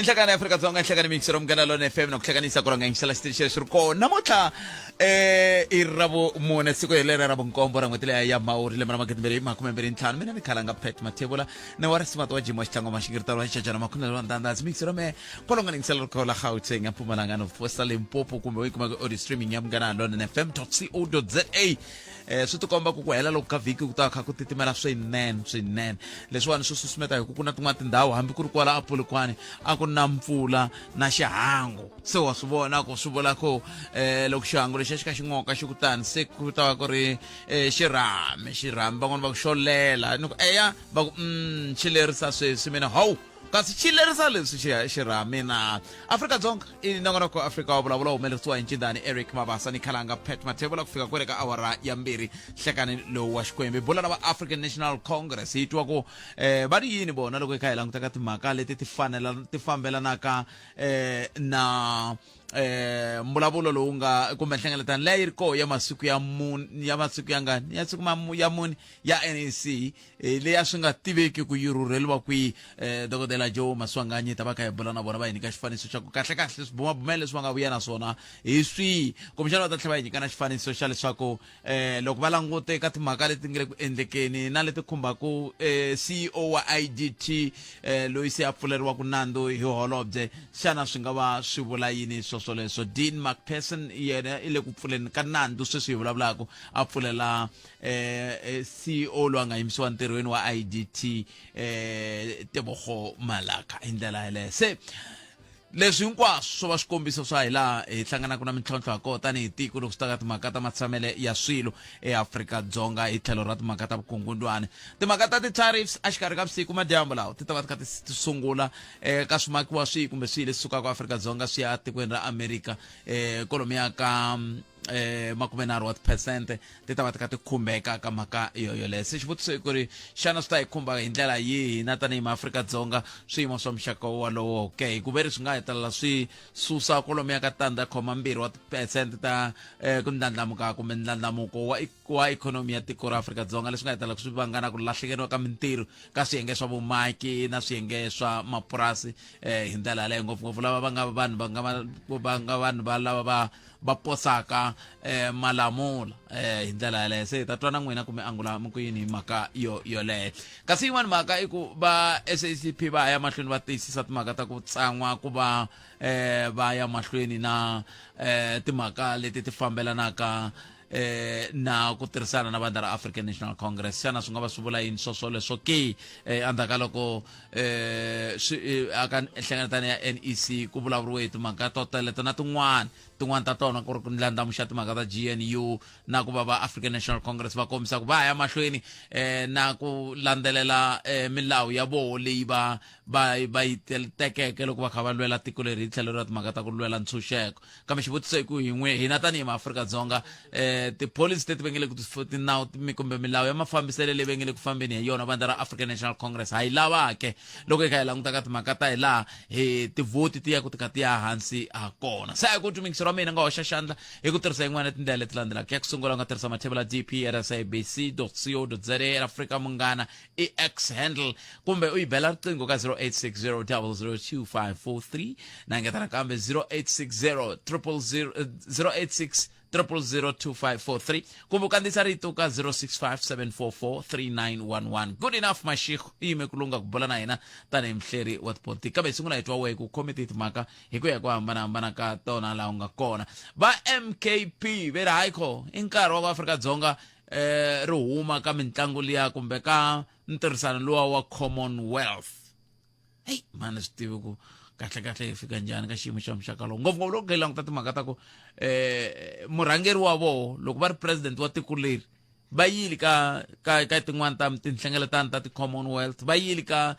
Nhlekani ya Afrika-Dzonga, nhlekani mixero Munghana Lona FM na ku hlekanisa ku rhanga yingisela xitichi lexi ri kona namuntlha i ra vumune, siku hi lera ra vunkombo ra n'hweti leya ya Mhawuri lembe ra 2025. Mina ni khalanga Pat Mathebula ni wa risimato wa Jim wa Xitlangwa Maxingiritalo wa Xicacana Makhunelo wa Ndandazi mixero me kwalonga ni yingisela ri kona la Gauteng ya Mpumalanga North West Limpopo kumbe u yi kumaka audio streaming ya Munghana Lona FM co za. Swi tikomba ku ku hela loko ka vhiki ku ta kha ku titimela swinene swinene. Leswiwani swi susumeta hi ku ku na tin'wana tindhawu hambi ku ri kwala a Polokwane a ku na mpfula na xihangu, se wa swi vona ku swi vula ku loko xihangu lexiya xi kha xi n'oka xi ku tani se ku ta va ku ri xirhami xirhami, van'wana va ku xo lela, ni ku eya, va ku xi lerisa sweswi, mina hawu, kasi xi lerisa leswi xirhami na. Afrika-Dzonga i nongonoko Afrika wa vulavula humelerisiwa hi ncindani Eric Mabasa ni khalanga Pat Mathebula ku fika kwele ka awara ya 2 hlekani lowu wa Xikwembu. Hi bula na va African National Congress hi twa ku va ri yini vona loko hi kha hi languta ka timhaka leti ti fanela ti fambelanaka na mbulavulo lowu nga kumbe nhlengeletano leyi yi ri koho ya masiku ya mune, ya masiku ya ngani, ya siku ya mune ya NEC leyi a swi nga tiveki ku yi rhurheliwa kwihi. Dokodela Joe Maswanganyi ta va kha hi bula na vona, va hi nyika xifaniso xa ku kahle-kahle swibumabumelo leswi va nga vuya na swona hi swihi, kumbexana va ta tlhela va hi nyika na xifaniso xa leswaku loko va langute ka timhaka leti nga le ku endlekeni na leti khumbaka CEO wa IDT loyi se a pfuleriwaka nandzu hi holobye, xana swi nga va swi vula yini swoswoleswo. Dean Macpherson yena i le ku pfuleni ka nandzu sweswi hi vulavulaka, a pfulela CEO loyi a nga yimisiwa ntirhweni wa IDT Tebogo Malaka hi ndlela yeleyo. Se leswi hinkwaswo swo va swikombiso swa hi laha hi hlanganaka na mintlhontlho ha kona tanihi tiko loko swi ta ka timhaka ta matshamele ya swilo eAfrika-Dzonga hi tlhelo ra timhaka ta vukungundwani. Timhaka ta ti-tariffs exikarhi ka vusiku madyambu lawa ti ta va ti kha ti sungula ka swimakiwa swihi kumbe swihi leswi sukaka Afrika-Dzonga swi ya tikweni ra Amerika, kwalomuya ka 30 wa tiphesente ti ta va ti kha ti khumbeka ka mhaka yo yoleyo. Se xivutiso i ku ri xana swi ta hi khumba hi ndlela yihi hina tanihi maAfrika-Dzonga swiyimo swa muxaka wolowo ke, hi ku ve ri swi nga hetelela swi susa kwalomuya ka tandza khoma mbirhi wa tiphesente ta ku ndlandlamuka kumbe ndlandlamuko wa ikhonomi ya tiko ra Afrika-Dzonga, leswi nga hetelela swi vanga na ku lahlekeriwa ka mintirho ka swiyenge swa vumaki na swiyenge swa mapurasi hi ndlela yaleyo, ngopfungopfu lava va nga vanhu va nga va nga vanhu va lava va posaka malamula hi ndlela yaleyo. Se hi ta twa na n'wina kumbe angula mi ku yini hi mhaka yo yoleyo. Kasi yin'wana mhaka i ku va SACP va ya mahlweni va tiyisisa timhaka ta ku tsan'wa ku va va ya mahlweni na timhaka leti ti fambelanaka na ku tirhisana na vandla ra African National Congress. Xana swi nga va swi vula yini swoswoleswo ke endzhaku ka loko swi aka nhlengeletano ya NEC ku vulavuriwe hi timhaka to teleto na tin'wana tin'wana ta tona ku ri ku ndlandlamuxa timhaka ta GNU na ku va va African National Congress va kombisa ku va ya mahlweni na ku landzelela milawu ya voho leyi va va va yi tekeke loko va kha va lwela tiko leri hi tlhelo ra timhaka ta ku lwela ntshunxeko. Kambe xivutiso i ku hi n'we hina tanihi maAfrika-Dzonga tipholisi leti va nge le ku tinawu kumbe milawu ya mafambiselo leyi va nge le ku fambeni hi yona vandla ra African National Congress ha yi lava ke loko hi kha hi languta ka timhaka ta hi laha hi tivhoti ti ya ku ti kha ti ya hansi ha kona. Se a hi ku twi wa mina nga hoxa xandla hi ku tirhisa yin'wana ya tindlela leti landzelaka. Ya ku sungula u nga tirhisa mathebula dp at sabc co za Afrika Munghana i X handle, kumbe u yi bela riqingho ka 0860 002543 na ngeta nakambe 0860 000 086 0002543, kumbe u kandziyisa rito ka 0657443911. Good enough Mashiko i yime ku lunga ku bula na hina tanihi muhleri wa tipolitiki, kambe hi sungula hi twa wehe ku khome tihi timhaka hi ku ya ku hambanahambana ka tona laha u nga kona. Va MKP ve ri hayi kho i nkarhi wa ku Afrika-Dzonga ri huma ka mitlangu liya kumbe ka ntirhisano luwa wa Commonwealth. Heyi mani swi tivi ku kahle kahle hi fika njhani ka xiyimo xa muxaka lowu, ngopfungopfu loko hi languta timhaka ta ku murhangeri wa voho loko va ri president wa tiko leri va yili ka tin'wani ta tinhlengeletano ta ti-Commonwealth, va yili ka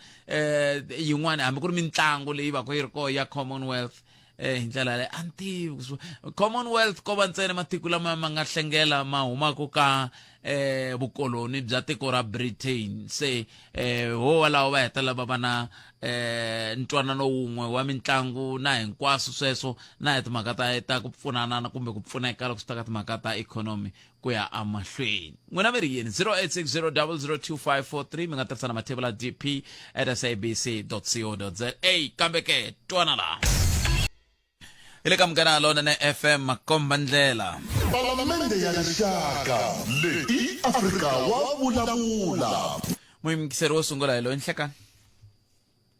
yin'wani hambi ku ri mitlangu leyi va ku yi ri koho ya Commonwealth. eh hi ndlela leyi a ni tivi Commonwealth ko va ntsena matiko lama ma nga hlengela ma humaka ka eh vukoloni bya tiko ra Britain se eh ho walawo va hetelela va va na eh ntwanano wun'we wa mitlangu na hinkwaswo sweswo na hi timhaka ta ta ku pfunana kumbe ku pfuneka loko swi ta ka timhaka ta economy ku ya emahlweni n'wina mi ri yini 0860002543 mi nga tirhisa na mathebula dp at sabc co za kambe ke twana laha hi le ka munghana lonene fm makomba ndlela Palamende ya Rixaka leyi i Afrika wa vulavula. Muyingiseri wo sungula hi loyi nhlekani.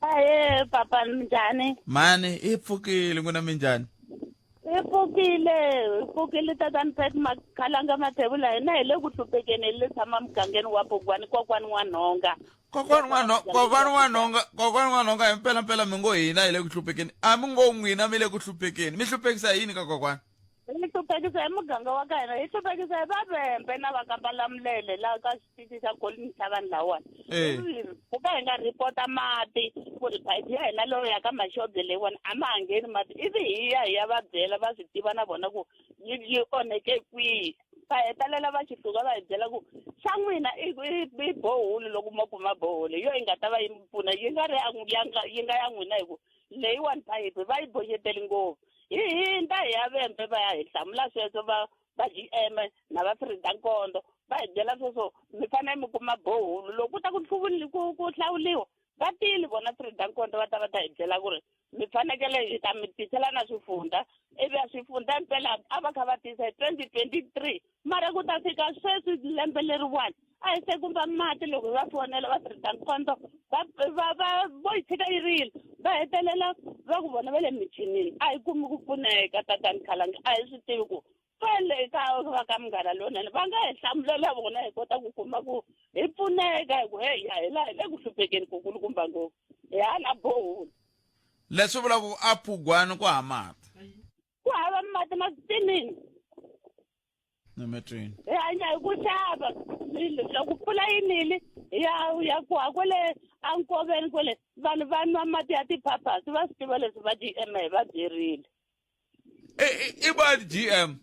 Ahe papa minjhani? Mhani i pfukile n'wina minjhani? Hi pfukile, hi pfukile tatani Pat Makhalanga Mathebula hina hi le ku hluphekeni hi le tshama mugangeni wa Bogwani kokwani N'wanhonga. Kokwani N'wanhonga, kokwani N'wanhonga, kokwani N'wanhonga hi mpela mpela mi ngo hina hi le ku hluphekeni. A mi ngo n'wina mi le ku hluphekeni. Mi hluphekisa hi yini ka kokwani? Hi hluphekisa hi muganga wa ka hina, hi hluphekisa hi vavembe na va ka Malamulele laha ka xitichi xa Golden Chavani lahawani. Eh. Ku ka hi nga ripota mati ku ri phayiphi ya hina leyo ya ka Mashobye leyiwani a ma ha ngheni mati ivi hi ya hi ya va byela va swi tiva na vona ku yi yi onheke kwihi. Va hetelela va xihluka va hi byela ku xa n'wina i i i borehole loko mo kuma borehole hi yo yi nga ta va yi mi pfuna yi nga ri ya yi nga ya n'wina hi ku leyiwani phayiphi va yi boxeteli ngopfu. Hi hindza hi ya vembe va ya hi hlamula sweswo va va GM na va Frida Nkondo va hi byela sweswo mi fanele mi kuma borehole loko ku ta ku ku ku hlawuliwa va tile vona Frida Nkondo va ta va ta hi byela ku ri mi fanekele hi ta mi tisela na swifundza ivi a swifundza mpela a va kha va tisa hi 2023 mara ku ta fika sweswi lembe leriwani a hi se kumba mati loko hi va fonela va tirhisa nkondzo va va va vo yi tshika yi rila va hetelela va ku vona va le michinini a hi kumi ku pfuneka tatani khalangi a hi swi tivi ku kwele ka va ka munghana lonene va nga hi hlamulela vona hi kota ku kuma ku hi pfuneka hi ku heyi ya hi laha hi le ku hluphekeni kukulukumba ngopfu hi hala borehole Leswi vulaka ku a Phugwani ku hava mati. Ku hava mati maswitimini. Emetweni. Hi hanya hi ku xava. Loko mpfula yi nile hi ya ya kuha kwele ankoveni kwele vanhu va nwa mati ya tiphaphasi va swi tiva leswi va GM hi va byerile. I va GM.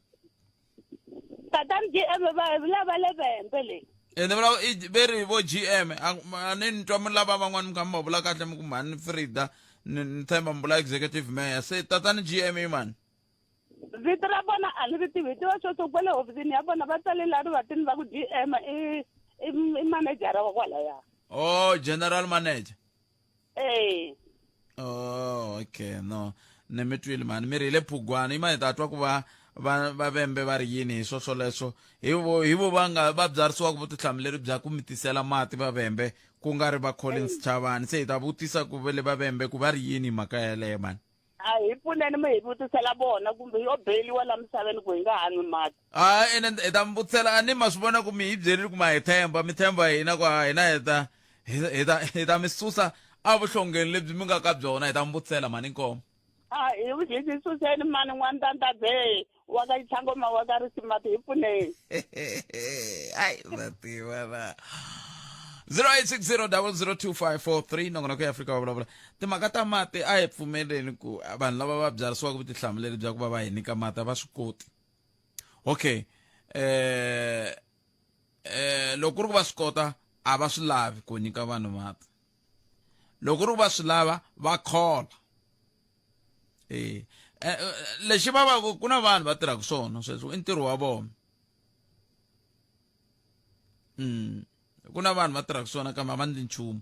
Tatani GM va lava le Vhembe le. Ene vula ve ri vo GM a ni twa mi lava van'wana mi kha mi va vula kahle mi ku mhani Frida ni ni tshemba mi vula executive mayor se tatani GM i mani? Vito ra vona a ni ri tivi hi tiva sweswo kwale hofisini ya vona va tsale laha rivatini va ku GM i i i manejara wa kwalaya. Oh general manager. Eh. Oh okay no ni mi twile mhani mi ri hi le Phugwana i mani hi ta twa ku va va va vembe va ri yini hi swo swoleswo hi vo hi vo va nga va byarisiwaka vutihlamuleri bya ku mi tisela mati va vembe ku nga ri va Collins Chavani se hi ta vutisa ku ve le va vembe ku va ri yini hi mhaka yeleyo mhani A hi pfuneni mi hi vutisela vona kumbe yo beliwa la misaveni ku hi nga ha nwi mati. A ene hi ta mi vutisela a ni ma swi vona ku mi hi byerile ku ma hi themba mi themba hina ku hina hi ta hi ta hi ta mi susa evuhlongeni lebyi mi nga ka byona hi ta mi vutisela mhani inkomu. A hi hi suseni mani n'wantandabee wa ka Xitlhangoma wa ka Risimati hi pfuneni. Ai va tiva na 0860002543 nongonoko ya Afrika wa vulavula timhaka ta mati a hi pfumeleni ku vanhu lava va byarisiwaka vutihlamuleri bya ku va va hi nyika mati a va swi koti okay eh eh loko ku ri ku va swi kota a va swi lavi ku nyika vanhu mati loko ku ri ku va swi lava va khola eh, eh lexi va va ku na vanhu va tirhaka swona sweswo i ntirho wa vona mm ku na vanhu va tirhaka swona kambe a va ndli nchumu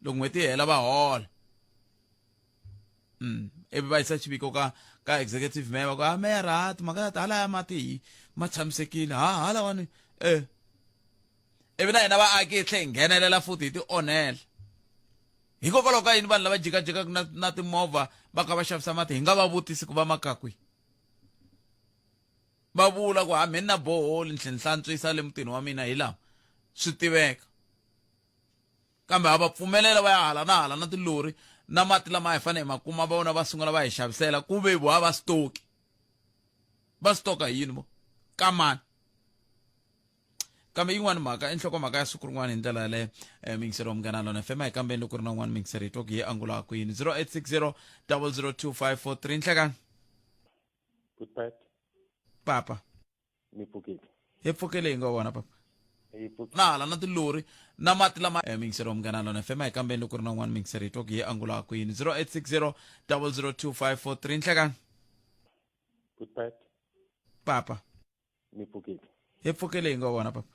loko n'hweti yi hela va hola mm ivi va yisa xiviko ka ka executive mayor va ku a mayor ha timhaka ta hala ya mati hi ma tshamisekile ha halawani eh ivi na hina vaaki hi tlhe hi nghenelela futhi hi ti onhela hikokwalaho ka yini vanhu lava jikajikaka na, na timovha va ka va xavisa mati hi nga va vutisi ku va maka kwihi va vula ku hambi ni na boholi ni tlhe ni hlantswisa le mutini wa mina hi lawa swi tiveka kambe ha va pfumelela va ya hala na hala na tilori na mati lama hi fanele hi ma kuma vona va sungula va hi xavisela ku ve vo a va stoki va stoka hi yini vo kamani. Kambe yin'wani mhaka i nhlokomhaka ya siku rin'wana hi ndlela yaleyo. Miyingiseri wa Munghana Lona FM, a hi kambeni loko ku ri na un'wana miyingiseri hi twa ku hi angula kwini. 0860 002543. Nhlekani. Good Pat. Papa. Mi pfukile. Hi pfukile hi nga vona papa. Hi pfukile. Na hala na tilori na mati lama. Miyingiseri wa Munghana Lona FM, a hi kambeni loko ku ri na un'wana miyingiseri hi twa ku hi angula kwini. 0860 002543. Nhlekani. Good Pat. Papa. Mi pfukile. Hi pfukile hi nga vona papa.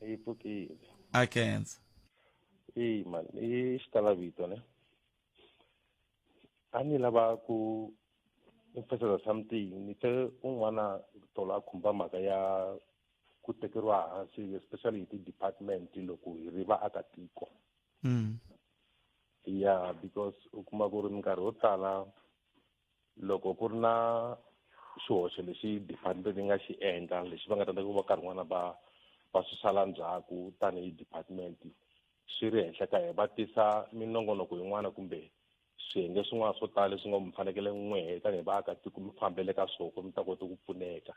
Hi pfukile. A khensa. Eyi man, i xitalavito ne. A ni lava ku emphasize something, ni twe un'wana tolo a khumba mhaka ya ku tekeriwa hansi especially hi ti-department loko hi ri vaakatiko. Yeah, because u kuma ku ri minkarhi yo tala loko ku ri na xihoxo lexi department yi nga xi endla lexi va nga ta ku va nkarhi wun'wana va va swi sala ndzhaku tanihi department swi ri henhla ka va tisa minongonoko yin'wana kumbe swiyenge swin'wana swo tala leswi nga mi fanekele n'wehe tanihi vaakatiko mi fambele ka swona ku mi ta kota ku pfuneka.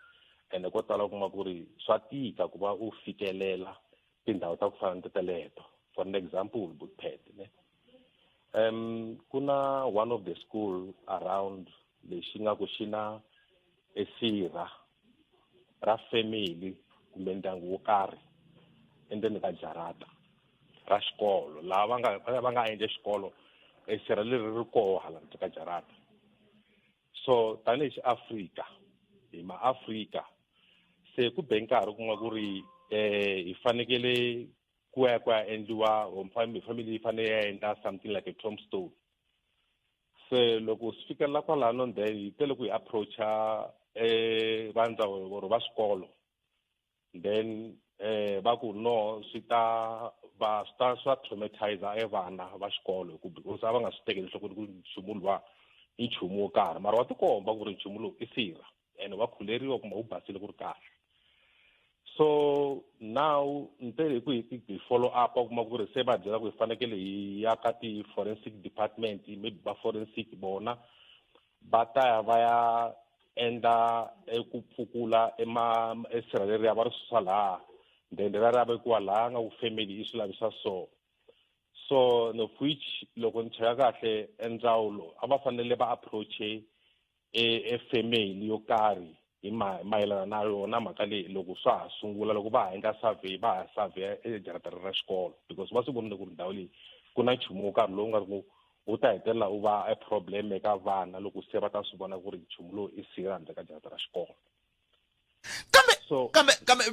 Ene ko tala u kuma ku ri swa tika ku va u fikelela tindhawu ta ku fana na teleto. For an example, Bookpad ne. Ku na one of the school around lexi nga ku xi na esirha ra family kumbe ndyangu wo karhi endzeni ka jarata ra xikolo laha va nga endle xikolo esirha leri ri koho hala ndzeni ka jarata. So tanihi xi Afrika hi ma Afrika se ku be nkarhi ku nga ku ri hi fanekele ku ya ku ya endliwa or family yi fanele ya endla something like a tombstone. Se loko swi fikelela kwalano then hi tele ku hi approacha va ndzawulo or va swikolo then va ku no swi ta va swi ta swa traumatize e vana va xikolo hi ku because a va nga swi tekeli enhlokweni ku nchumu luwa i nchumu wo karhi mara wa tikomba ku ri nchumu lowu i sirha ene wa khuleriwa kumbe wu basile ku ri kahle. So now nte hi ku hi follow up u kuma ku ri se va byela ku hi fanekele hi ya ka ti-forensic department maybe va forensic vona va ta ya va ya endla eku pfukula ema esirha leriya va ri susa laha then ra ra vekiwa laha nga ku family yi swi lavisa so. So of which loko ni cheka kahle endzawulo a va fanele va approach e family yo karhi hi mayelana na yona mhaka leyi loko swa ha sungula loko va ha endla survey va ha survey ejarateni ra xikolo because va swi vonile ku ri ndhawu leyi ku na nchumu wo karhi lowu nga ri ku wu ta hetelela wu va e problem eka vana loko se va ta swi vona ku ri nchumu lowu i sirha handle ka jarata ra xikolo. Kambe so kambe kambe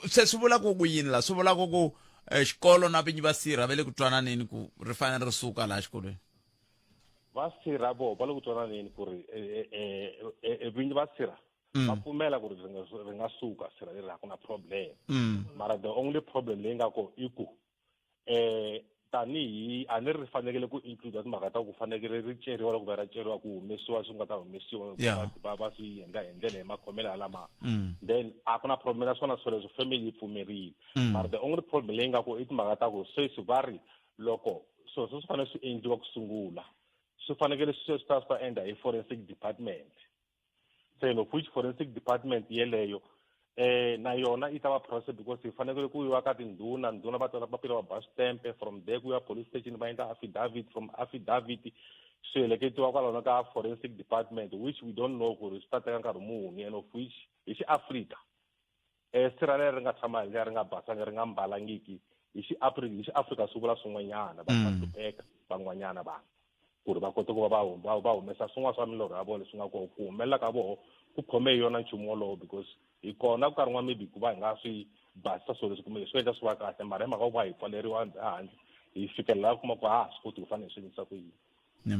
se swi vula ku ku yini la swi vula ku ku xikolo na vinyi va sirha va le ku twananeni ku ri fanele ri suka laha xikolweni. Va sirha vo va le ku twananeni ku ri vinyi va sirha va pfumela ku ri ri nga suka sirha leri a ku na problem. Mara the only problem leyi nga ko i ku tanihi a ni ri fanekele ku include timhaka ta ku fanekele ri ceriwa loko va ra ceriwa ku humesiwa swi nga ta humesiwa va swi endla hi ndlela hi makhomelo yalama. Then a ku na problem na swona swoleswo family yi pfumerile. Mara the only problem leyi nga ko i timhaka ta ku sweswi va ri loko swilo swi fanele swi endliwa ku sungula swi fanekele swi swi ta swi ta endla hi forensic department. Se of which forensic department yeleyo na yona yi ta va process because hi fanekele ku yiwa ka tindhuna, ndhuna va tsala papila va ba switempe, from there ku ya police station va endla affidavit, from affidavit swi heleketiwa kwalano ka forensic department which we don't know ku ri swi ta teka nkarhi muni and of which hi xiAfrika sirha leri ri nga tshama hi ndlela ri nga basanga ri nga mbalangiki hi xiAfrika hi xiAfrika swi vula swin'wanyana va ta hlupheka van'wanyana vanhu ku ri va kota ku va va humesa swin'wana swa milorho ya vona leswi nga kona ku humelela ka vona ku khome hi yona nchumu wolowo because hi kona ku nkarhi wun'wana maybe ku va hi nga swi basisa swilo leswi kumbe swi endla swi va kahle mara hi mhaka ku va hi pfaleriwa ehandle hi fikelela kuma ku a ha swi koti ku fanele hi swi endlisa ku yini. Ni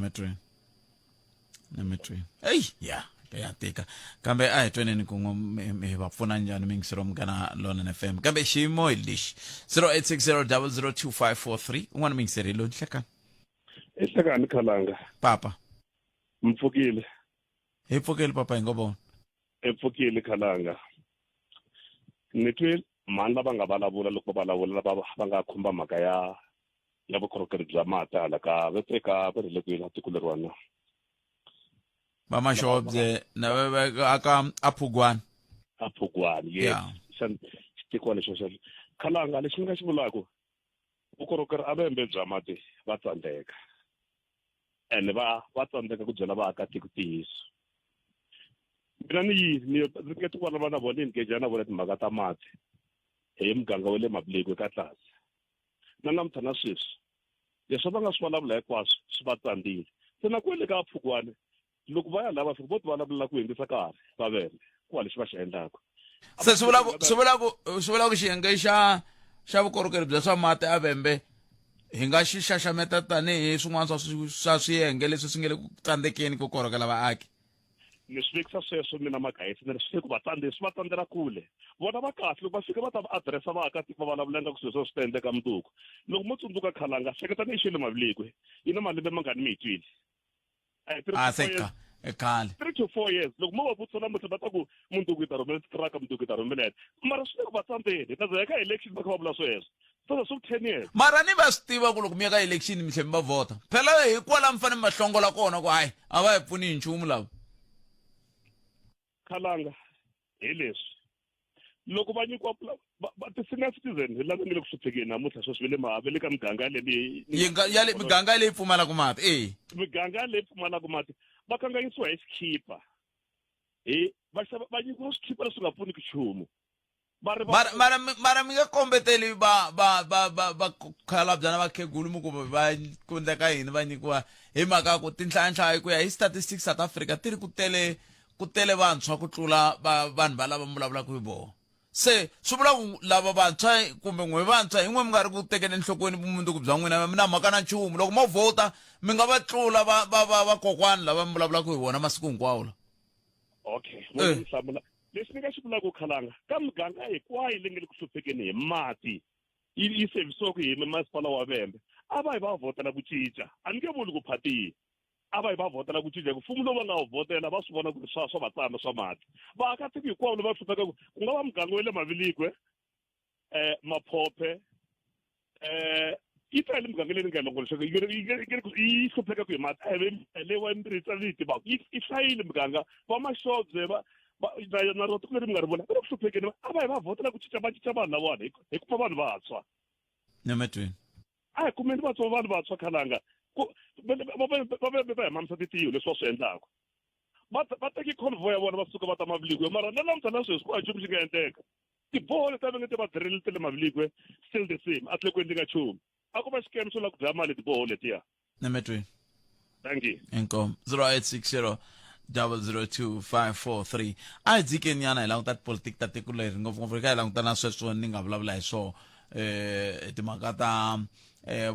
mi twini eyi ya ya tika kambe a hi tweneni kun'we mi va pfuna njhani miyingisero Munghana Lonene FM kambe xiyimo hi lexi 0860 002543 un'wana miyingiseri hi loyi. Nhlekani. Nhlekani Khalanga. Papa. Mpfukile. Hi pfukile papa hi ngo vona. Hi pfukile Khalanga. Ni twe mhani lava nga vulavula loko va vulavula lava va nga khumba mhaka ya ya vukorhokeri bya mati hala ka va eka va ri le kwini tiko leriwani. Va Mashobye na va aka Aphugwani. Aphugwani, yes. Xa xitikwana lexo xa. Khalanga, lexi ni nga xi vulaka, vukorhokeri a vembe bya mati va tsandzeka, ene va va tsandzeka ku byela vaakatiko ntiyiso. Mina ni yi ni ringete ku vulavula na vona, ni engage na vona timhaka ta mati hi muganga wa le Mabuleku eka tlasi. Na namuntlha na sweswi, leswi va nga swi vulavula hinkwaswo swi va tsandzile. Se na kwele ka Phukwane, loko va ya laha va fika vo ti vulavula ku hundzisa karhi va vele ku va lexi va xi endlaka. Se swi vula ku swi vula ku swi vula ku xiyenge xa xa vukorhokeri bya swa mati a Vhembe hi nga xi xaxameta tanihi swin'wana swa swa swiyenge leswi swi nge le ku tsandzekeni ku korhokela vaaki. Ni swi vekisa sweswo mina Magayisa, ni ri swi le ku va tsandzeni, swi va tsandzela kule. Vona va kahle loko va fika va ta va adiresa vaakatiko va vulavula ingaku swilo sweswo swi ta endleka mundzuku. Loko mo tsundzuka Khalanga, hleketani i xele Mavilikwe, yi na malembe mangani mi yi twile? A se ka e khale. 3 to 4 years. Loko mo va vutisa namuntlha va ta ku mundzuku hi ta rhumela titiraka, mundzuku hi ta rhumela yini. Mara swi le ku va tsandzeni, hi ta za hi ya ka election va kha va vula sweswo. Se swi ku 10 years. Mara ni va swi tiva ku loko mi ya ka election mi tlhe mi va vhota. Phela hi kwala mi fanele mi va hlongola kona ku hayi a va hi pfuni hi nchumu lava. Khalanga hi leswi. Loko va nyikiwa ti-senior citizen hi lava nge le ku hluphekeni namuntlha sweswi va le ma va le ka miganga leyi Yi nga ya le miganga leyi pfumalaka mati eh. Miganga leyi pfumalaka mati va kanganyisiwa hi xikhipa. Hi va xava va nyikiwa swikhipa leswi nga pfuniki nchumu. Va ri va Mara mara mara mi nga kombeteli va va va va va khalabya na vakhegulu mi ku va ku endleka yini va nyikiwa hi mhaka ya ku tinhlayanhlaya ku ya hi Statistics South Africa ti ri ku tele ku tele vantshwa ku tlula va vanhu va lava mi vulavulaka hi vona. Se swi vula ku lava vantshwa kumbe n'we vantshwa hi n'we mi nga ri ku tekeni enhlokweni vumundzuku bya n'wina mi na mhaka na nchumu. Loko mo vhota mi nga va tlula va va va vakokwani lava mi vulavulaka hi vona masiku hinkwawo la. Okay, mo ni hlamula. Lexi ni nga xi vulaka Khalanga, ka miganga hinkwayo leyi nga le ku hluphekeni hi mati yi yi sevisiwaka hi masipala wa Vhembe, a va yi va vhotela ku cinca. A ni nge vuli ku phati yihi. A va yi va vhotela ku cinca, hi ku mfumo lowu va nga wu vhotela va swi vona ku ri swa swa va tsana swa mati. Vaakatiko hinkwavo lava hluphekaka, ku nga va muganga wa le Maviligwe, Maphophe, yi tele miganga leyi ni nga yi longoloxaka yi yi hluphekaka hi mati. A hi ve leyi wa yi ni yi tivaka, yi yi hlayile miganga. Va Maxobye va va na na rona tiko leri mi nga ri vula va le ku hluphekeni, a va yi va vhotela ku cinca va cinca vanhu lavawani hi kuma vanhu vantshwa. Nyametweni. A hi kumeni vatswa vanhu vantshwa Khalanga. Ku va va va va hi mamisa titiyo leswi va swi endlaka. Va va teki convoy ya vona va suka va ta Maviligwe mara na namuntlha na sweswi ku hava nchumu xi nga endleka. Tiboho leti a va nge ti va drill ta le Maviligwe still the same, a ti le ku endleni ka nchumu. A ko va xikeme xo lava ku dlaya mali tiboho letiya. Nyametweni. Thank you. Inkomu 0860 002 543. A hi dzikeni nyana hi languta tipolitiki ta tiko leri ngopfungopfu eka hi languta na sweswo ni nga vulavula hi swona eh timhaka ta eh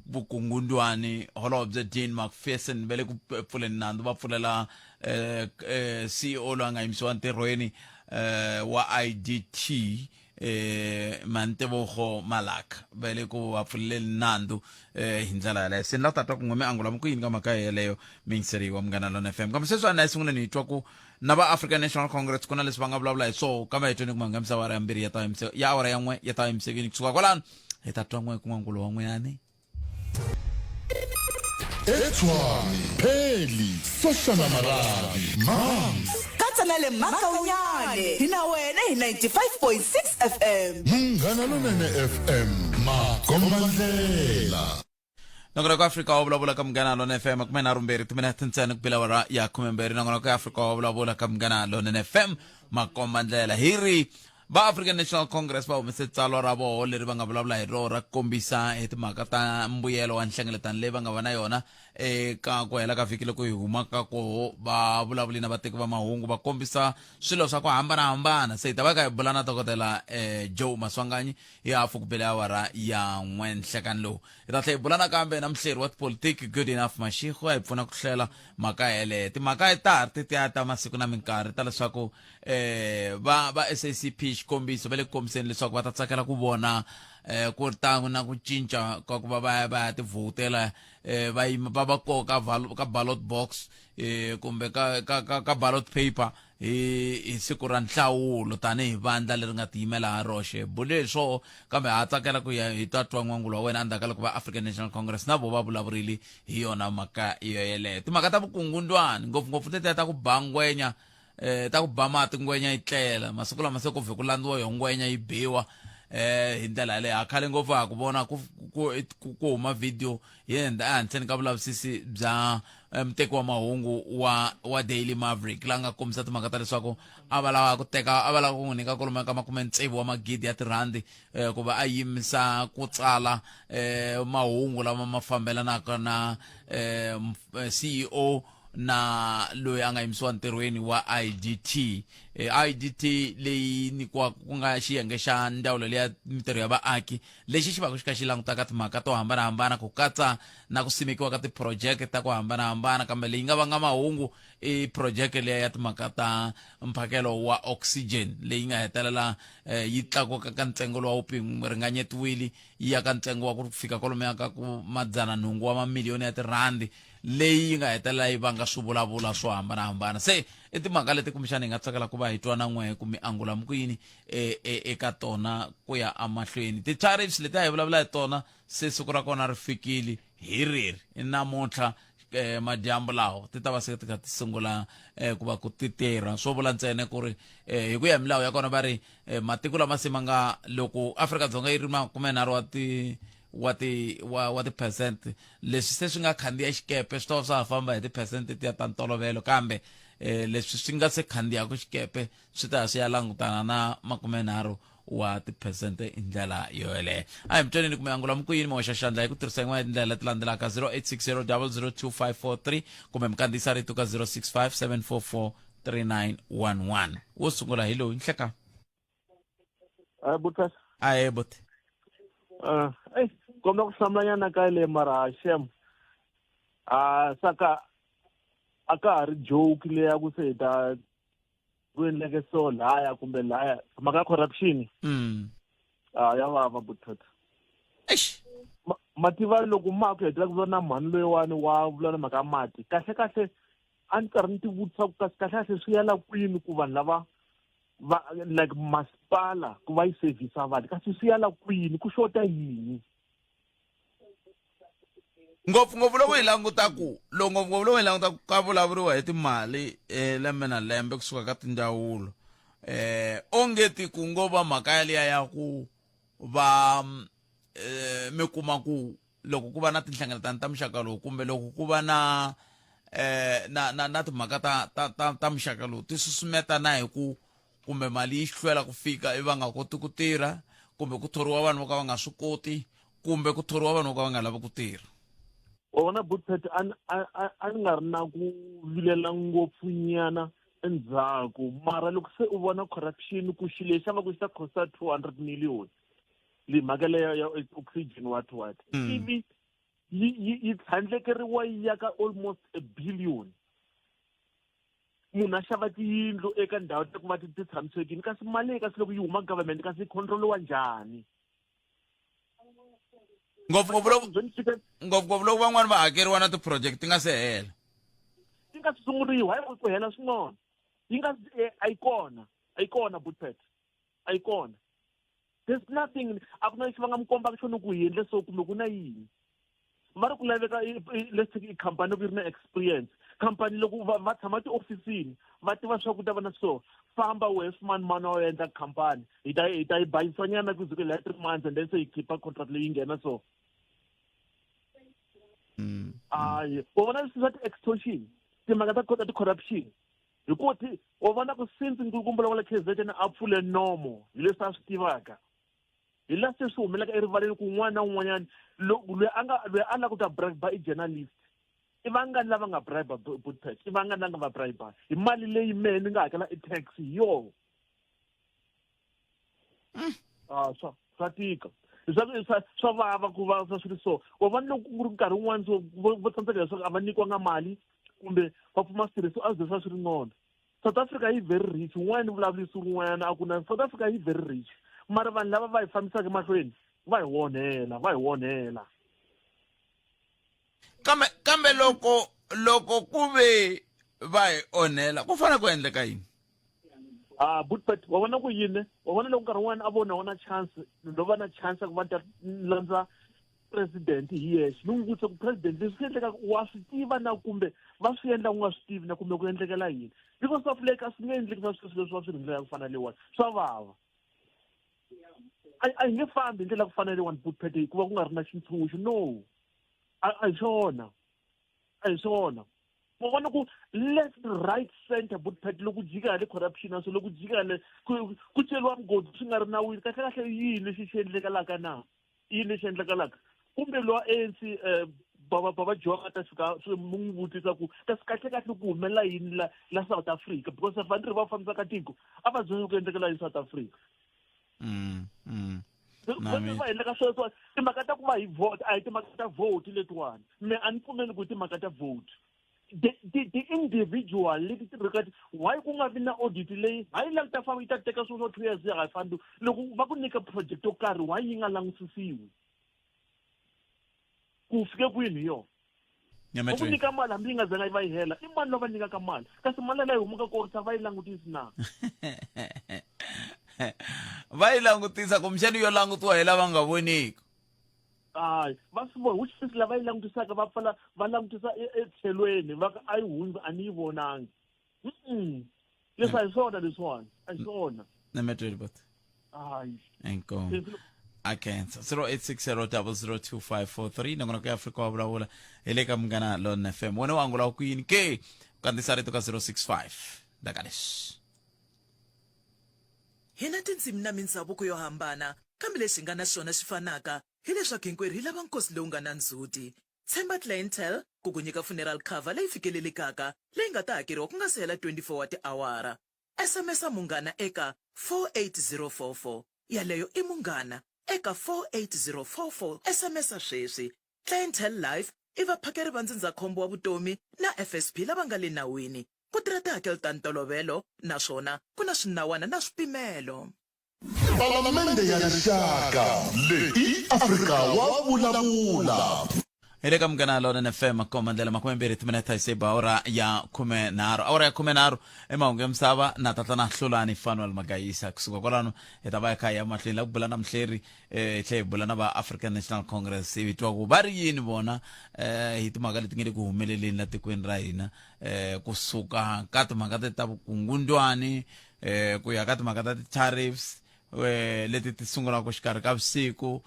vukungundwani holobye Dean Macpherson va le ku pfuleni nandzu va pfulela eh, eh CEO loyi a nga yimisiwa ntirhweni eh wa IDT eh Mantebogo Malaka va le ku va pfuleleni nandzu eh hi ndlela yaleyo. Se ni lava ku ta twa ku n'we mi angula mi ku yini ka mhaka yeleyo miyingiseri wa Munghana Lona FM. Kambe sweswi a ni sunguleni hi twa ku na va African National Congress ku na leswi va nga vulavula hi swoho, kambe hi tweni ku mangamisa awara ya mbirhi ya ta ya awara ya n'we ya ta emisaveni. Kusuka kwalano hi ta twa n'we ku n'wangulo wa n'winani. Etshwane, Pheli, Soshana Marabi, Mams. Katsa na le Makaunyane hi na wena hi 95.6 FM. Munghana Lonene FM, makombandlela. Nongonoko wa Afrika wa vulavula ka Munghana Lonene FM 32 timinete ntsena ku bela awara ya 12. Nongonoko ya Afrika wa vulavula ka Munghana Lonene FM makombandlela. Hi ri va African National Congress va humese tsalwa ra voho leri va nga vulavula hi rona ra kombisa hi timhaka ta mbuyelo wa nhlengeletano leyi va nga va na yona eka ku hela ka vhiki loko hi humaka koho. Va vulavuli na vateki va mahungu va kombisa swilo swa ku hambanahambana. Se hi ta va ka hi bula na dokodela Joe Maswanganyi hi hafu ku bele awara ya n'we nhlekani lowu. Hi ta tlhela hi bula nakambe na muhleri wa tipolitiki Good Enough Mashego a hi pfuna ku hlela mhaka yeleyo. Timhaka ta ha ri tetiya ta masiku na minkarhi ta leswaku va va SACP xikombiso va le ku kombiseni leswaku va ta tsakela ku vona ku ri ta na ku cinca ka ku va va ya va ya tivhotela va yima va va koka ka ballot box kumbe ka ka ka ka ballot paper hi hi siku ra nhlawulo tanihi vandla leri nga tiyimela ha roxe. Bule hi swoho kambe ha tsakela ku ya hi ta twa n'wangulo wa wena endzhaku ka loko va African National Congress na vo va vulavurile hi yona mhaka yoyeleyo. Timhaka ta vukungundwani ngopfungopfu tetiya ta ku ba ngwenya ta ku ba mati ngwenya yi tlela masiku lama se ku vhe ku landziwa yo ngwenya yi biwa. Hi ndlela yaleyo a khale ngopfu ha ku vona ku ku ku ku huma video hi ehenhleni ka vulavisisi bya muteki wa mahungu wa Daily Maverick la nga kombisa timhaka ta leswaku a va lava ku teka a va lava ku n'wi nyika kwalomu ka makume tsevu wa magidi ya tirhandi ku va a yimisa ku tsala mahungu lama ma fambelanaka na CEO na loyi a nga yimisiwa ntirhweni wa IDT. IDT leyi nyikiwaka ku nga xiyenge xa ndzawulo leya mintirho ya vaaki lexi xi vaka xi kha xi langutaka timhaka to hambanahambana ku katsa na ku simekiwa ka tiphurojeke ta ku hambanahambana, kambe leyi nga vanga mahungu i phurojeke leya ya timhaka ta mphakelo wa oxygen leyi nga hetelela yi tlakuka ka ntsengo lowu a wu ringanyetiwile yi ya ka ntsengo wa ku fika kwalomuya ka ku madzana nhungu wa mamiliyoni ya tirhandi leyi yi nga hetelela yi vanga swivulavula swo hambanahambana. Se i timhaka leti kumbexana hi nga tsakela ku va hi twa na n'wehe ku mi angula mi ku yini eka tona ku ya emahlweni. Ti-tariffs leti a hi vulavula hi tona se siku ra kona ri fikile hi reri i namuntlha madyambu lawa ti ta va se ti kha ti sungula ku va ku ti tirha. Swo vula ntsena ku ri hi ku ya hi milawu ya kona va ri matiko lama se ma nga loko Afrika-Dzonga yi ri makumenharhu wa ti wa ti wa wa ti-percent leswi se swi nga khandziya xikepe swi ta va swa ha famba hi ti-percent tiya ta ntolovelo, kambe leswi swi nga se khandziyaka xikepe swi ta ya swi ya langutana na makumenharhu wa tiphesente hi ndlela yoyeleyo. A hi mutwaneni kumbe angula mi ku yini mi hoxa xandla hi ku tirhisa yin'wana ya tindlela leti landzelaka 0860 002543 kumbe mi kandziyisa rito ka 065 744 3911. Wo sungula hi lowu nhleka. Hayi buti. Ahe buti. Ey, kombela ku hlamulanyana ka le mara shem. Ah, saka a ka ha ri joke leya ku se hi ta ku endleke so laya kumbe laya mhaka ya corruption. Ah, ya vava buti. Eish. Mativa loko ma ku hetelela ku vula na mhani loyiwani wa vula na mhaka ya mati kahle kahle a ni karhi ni ti vutisa ku kasi kahle kahle swi yala kwini ku vanhu lava va like masipala ku va yi servisa vanhu kasi swi yala kwini ku xota yini. Ngopfungopfu loko hi languta ku loko ngopfungopfu loko hi languta ku ka vulavuriwa hi timali lembe na lembe kusuka ka tindzawulo onge ti ku ngo va mhaka yaliya ya ku va mi kuma ku loko ku va na tinhlengeletano ta muxaka lowu kumbe loko ku va na na na na timhaka ta ta ta ta muxaka lowu ti susumeta na hi ku kumbe mali yi hlwela ku fika ivi va nga koti ku tirha kumbe ku thoriwa vanhu vo ka va nga swi koti kumbe ku thoriwa vanhu vo ka va nga lavi ku tirha. Wa vona Butpet a a ni nga ri na ku vilela ngopfunyana endzhaku mara loko se u vona corruption ku xilo lexi a va ku xi ta costa 200 million leyi mhaka leyo ya oxygen what what ivi yi yi yi tlhandlekeriwa yi ya ka almost a billion munhu a xava tiyindlu eka ndhawu ta ku va ti ti tshamisekile kasi mali leyi kasi loko yi huma government kasi yi control-iwa njhani. Ngopfungopfu loko ngopfungopfu loko van'wani va hakeriwa na ti-project ti nga se hela. Ti nga si sunguriwa hayi ku hela swin'wana yi nga a yi kona a yi kona Butpet a yi kona there's nothing a ku na lexi va nga mi kombaka xona ku hi endle so kumbe ku na yini va ri ku laveka let's take i khampani loko yi ri na experience khampani loko va va tshama tiofisini va tiva swa ku ta va na so famba wehe swimani mani wa endla khampani hi ta hi ta yi bayisanyana ku ze la 3 months and then se hi khipha contract leyi nghena so. Ayi u vona leswi swa ti-extortion timhaka ta ta ti-corruption hi ku ti u vona ku since nkulukumba wa le KZN a pfule nomo hi leswi a swi tivaka hi laha se swi humelaka erivaleni ku un'wana na un'wanyana loyi a nga loyi a lava ku ta bribe i journalist i vangani lava nga bribe Budpet i vangani lava nga va bribe hi mali leyi mehe ni nga hakela i tax hi yoho. Ah, swa tika swa swa vava ku va swa swi ri so wa vona loko ku ri nkarhi wun'wani so vo tsandzeka leswaku a va nyikiwanga mali kumbe va pfuma switirhisiwa a swi ze swa swi ri ngcono. South Africa yi very rich un'wana ni vulavurisi un'wana a ku na South Africa yi very rich mara vanhu lava va hi fambisaka emahlweni va hi onhela va hi onhela. Kambe loko ku ve va hi onhela ku fanele ku endleka yini? Ah, but wa vona ku yini wa vona loko nkarhi wun'wana a vona wona chance no va na chance ya ku va ta landza president hi yexe ni n'wi vutisa ku president leswi swi endlekaka wa swi tiva na kumbe va swi endla u nga swi tivi na kumbe ku endlekela yini because of like a swi nge endleki swa sweswo leswi va swi rindlela ku fana leyiwani swa vava. A hi nge fambi hi ndlela ku fana leyiwani butpet hikuva ku nga ri na xintshunxo. No, a hi swona, a hi swona. Ma vona ku left, right, center, butpet, loko jika hale corruption na swo, loko jika hale ku ceriwa mugodi swi nga ri nawini. Kahle kahle yini lexi xi endlekalaka na? Yini lexi endlekalaka? Kumbe lowa ANC bava bava Joe a ta fika swi mu n'wi vutisa ku kasi kahle kahle ku humelela yini la South Africa, because va ri va fambisaka tiko a va byela ku endlekela yini South Africa. Va endleka sweswo timhaka ta ku va hi vote, a hi timhaka ta vote letiwani. Me a ni pfumeli ku timhaka ta vote, the individual leti tirhaka. Why ku nga vi na audit leyi hayi la ta famba yi ta teka swilo swa 2 years ya nga fambi? Loko va ku nyika project yo karhi, why yi nga langusisiwi ku fike kwini hi yona? Va ku nyika mali hambi yi nga zanga yi va yi hela, i mani lava nyikaka mali? Kasi mali leyi humaka korisa va yi langutisi na? Va yi langutisa, kumbexani yo langutiwa hi lava nga voniki. Hayi, va swi vona, which means lava yi langutisaka va pfala va langutisa etlhelweni, va ku a yi hundzi, a ni yi vonangi. Leswi a hi swona, leswiwani a hi swona. Nametweli bot. Hayi. Inkomu, akensa 0860002543. Nongonoko ya Afrika wa Vulavula hi le ka Munghana Lon FM. Wena u angula ku yini ke? Kandzisa rito ka 065 ndaka leswi. Hi na tindzimi na mindzhavuko yo hambana, kambe lexi hi nga na xona xi fanaka, hi leswaku hinkwerhu hi lava nkosi lowu nga na ndzhuti. Tshemba Clientele ku ku nyika funeral cover leyi fikelelekaka leyi nga ta hakeriwa ku nga si hela 24 wa tiawara. SMS-a Munghana eka 48044. Yaleyo i Munghana eka 48044. SMS-a sweswi. Clientele Life i vaphakeri va ndzindzakhombo wa vutomi na FSP lava nga le nawini. Ku tirha tihakelo ta ntolovelo naswona ku na swinawana na swipimelo. Palamende ya Rixaka leyi i Afrika wa Vulavula. Hi le ka Munghana Lonene FM, koma ndlela 20 timinete hi seba awara ya 13, awara ya 13 emahungu ya misava na tatana Hlulani Fanuel Magayisa. Kusuka kwalano hi ta va hi kha hi ya mahlweni la ku bula na muhleri, hi tlhela hi bula na va African National Congress, hi twa ku va ri yini vona hi timhaka leti nge le ku humeleleni la tikweni ra hina, kusuka ka timhaka ta ta vukungundwani, ku ya ka timhaka ta ti-tariffs, leti ti sungulaka xikarhi ka vusiku.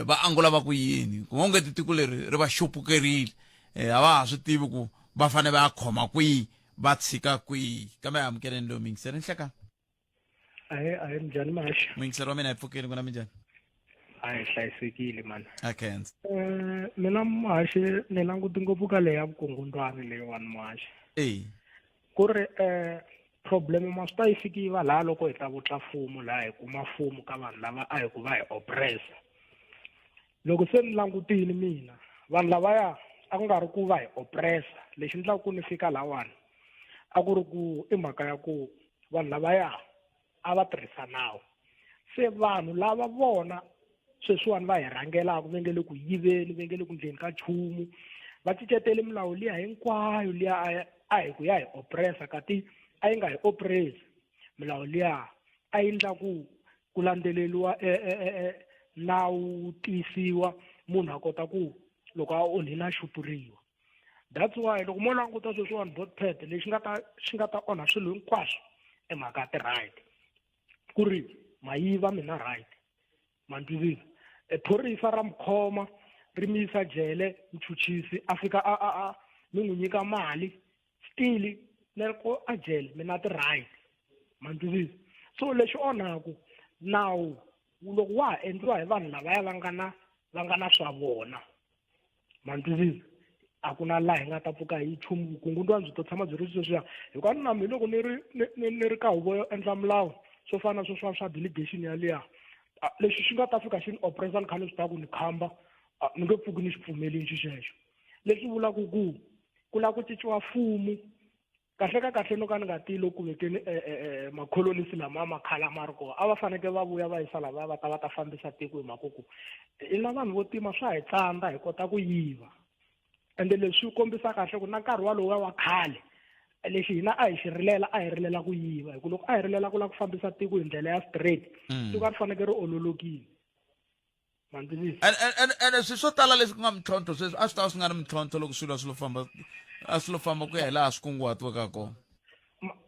Va angula va ku yini? Ku onge tiko leri ri va xupukerile, a va ha swi tivi ku va fanele va ya khoma kwihi, va tshika kwihi. Kambe amukeleni lowu miyingiseri nhlekani. Ahe, ahe, minjhani Mahaxi? Muyingiseri wa mina, hi pfukile ku na minjhani? A hi hlayisekile mani. A khensa. Mina Muhaxi ni languti ngopfu ka leya vukungundwani leyiwani Muhaxi. Ku ri problem ma swi ta yi fiki yi va laha loko hi ta vutla fumu laha hi kuma fumu ka vanhu lava a hi ku va hi oppress. Loko se ni langutile mina vanhu lavaya a ku nga ri ku va hi oppress, lexi endlaka ku ni fika lahawani a ku ri ku i mhaka ya ku vanhu lavaya a va tirhisa nawu. Se vanhu lava vona sweswiwani va hi rhangelaka va nge le ku yiveni, va nge le ku ndleni ka nchumu, va cincetele milawu liya hinkwayo liya a hi ku ya hi oppressa, kati a yi nga hi oppress milawu liya, a yi endla ku ku landzeleriwa nawu wu tiyisiwa, munhu a kota ku loko a onhile a xupuriwa. That's why loko mo languta sweswiwani botpad lexi nga ta xi nga ta onha swilo hinkwaswo i mhaka ya ti-right, ku ri ma yiva mina right, ma ni twisisa? Phorisa ra mi khoma ri mi yisa jele, muchuchisi a fika a a a mi n'wi nyika mali, still na loko a jele mi na ti-right, ma ni twisisa? So lexi onhaku nawu loko wa ha endliwa hi vanhu lavaya va nga na swa vona, ma ni twisisa? A ku na laha hi nga ta pfuka hi nchumu, vukungundwani byi to tshama byi ri sweswiya. Hikuva ni na mina loko ni ri ni ni ri ka huvo yo endla milawu swo fana na sweswiwa swa delegation yaliya, lexi xi nga ta fika xi ni oppressa ni kha ni swi tiva ku ni khamba, ni nge pfuki ni xi pfumelini xi xexo. Leswi vulaka ku ku lava ku cinciwa mfumo kahle ka kahle, no ka ni nga tiyi loko ku vekeni makholonisi lama ma khala ma ri kona, a va fanekele va vuya va yisa lavaya va ta va ta fambisa tiko, hi mhaka ku i na vanhu vo tima swa hi tsandza hi kota ku yiva. Ende leswi swi kombisa kahle ku na nkarhi walowa wa khale lexi hina a hi xi rilela, a hi rilela ku yiva, hi ku loko a hi rilela ku lava ku fambisa tiko hi ndlela ya straight, tiko a ri fanekele ri ololokile. Ene swilo swo tala leswi ku nga mintlhontlho sweswi a swi ta va swi nga ri mintlhontlho loko swilo a swi lo famba, a swi lo famba ku ya hi laha swi kunguhatiweke ha kona.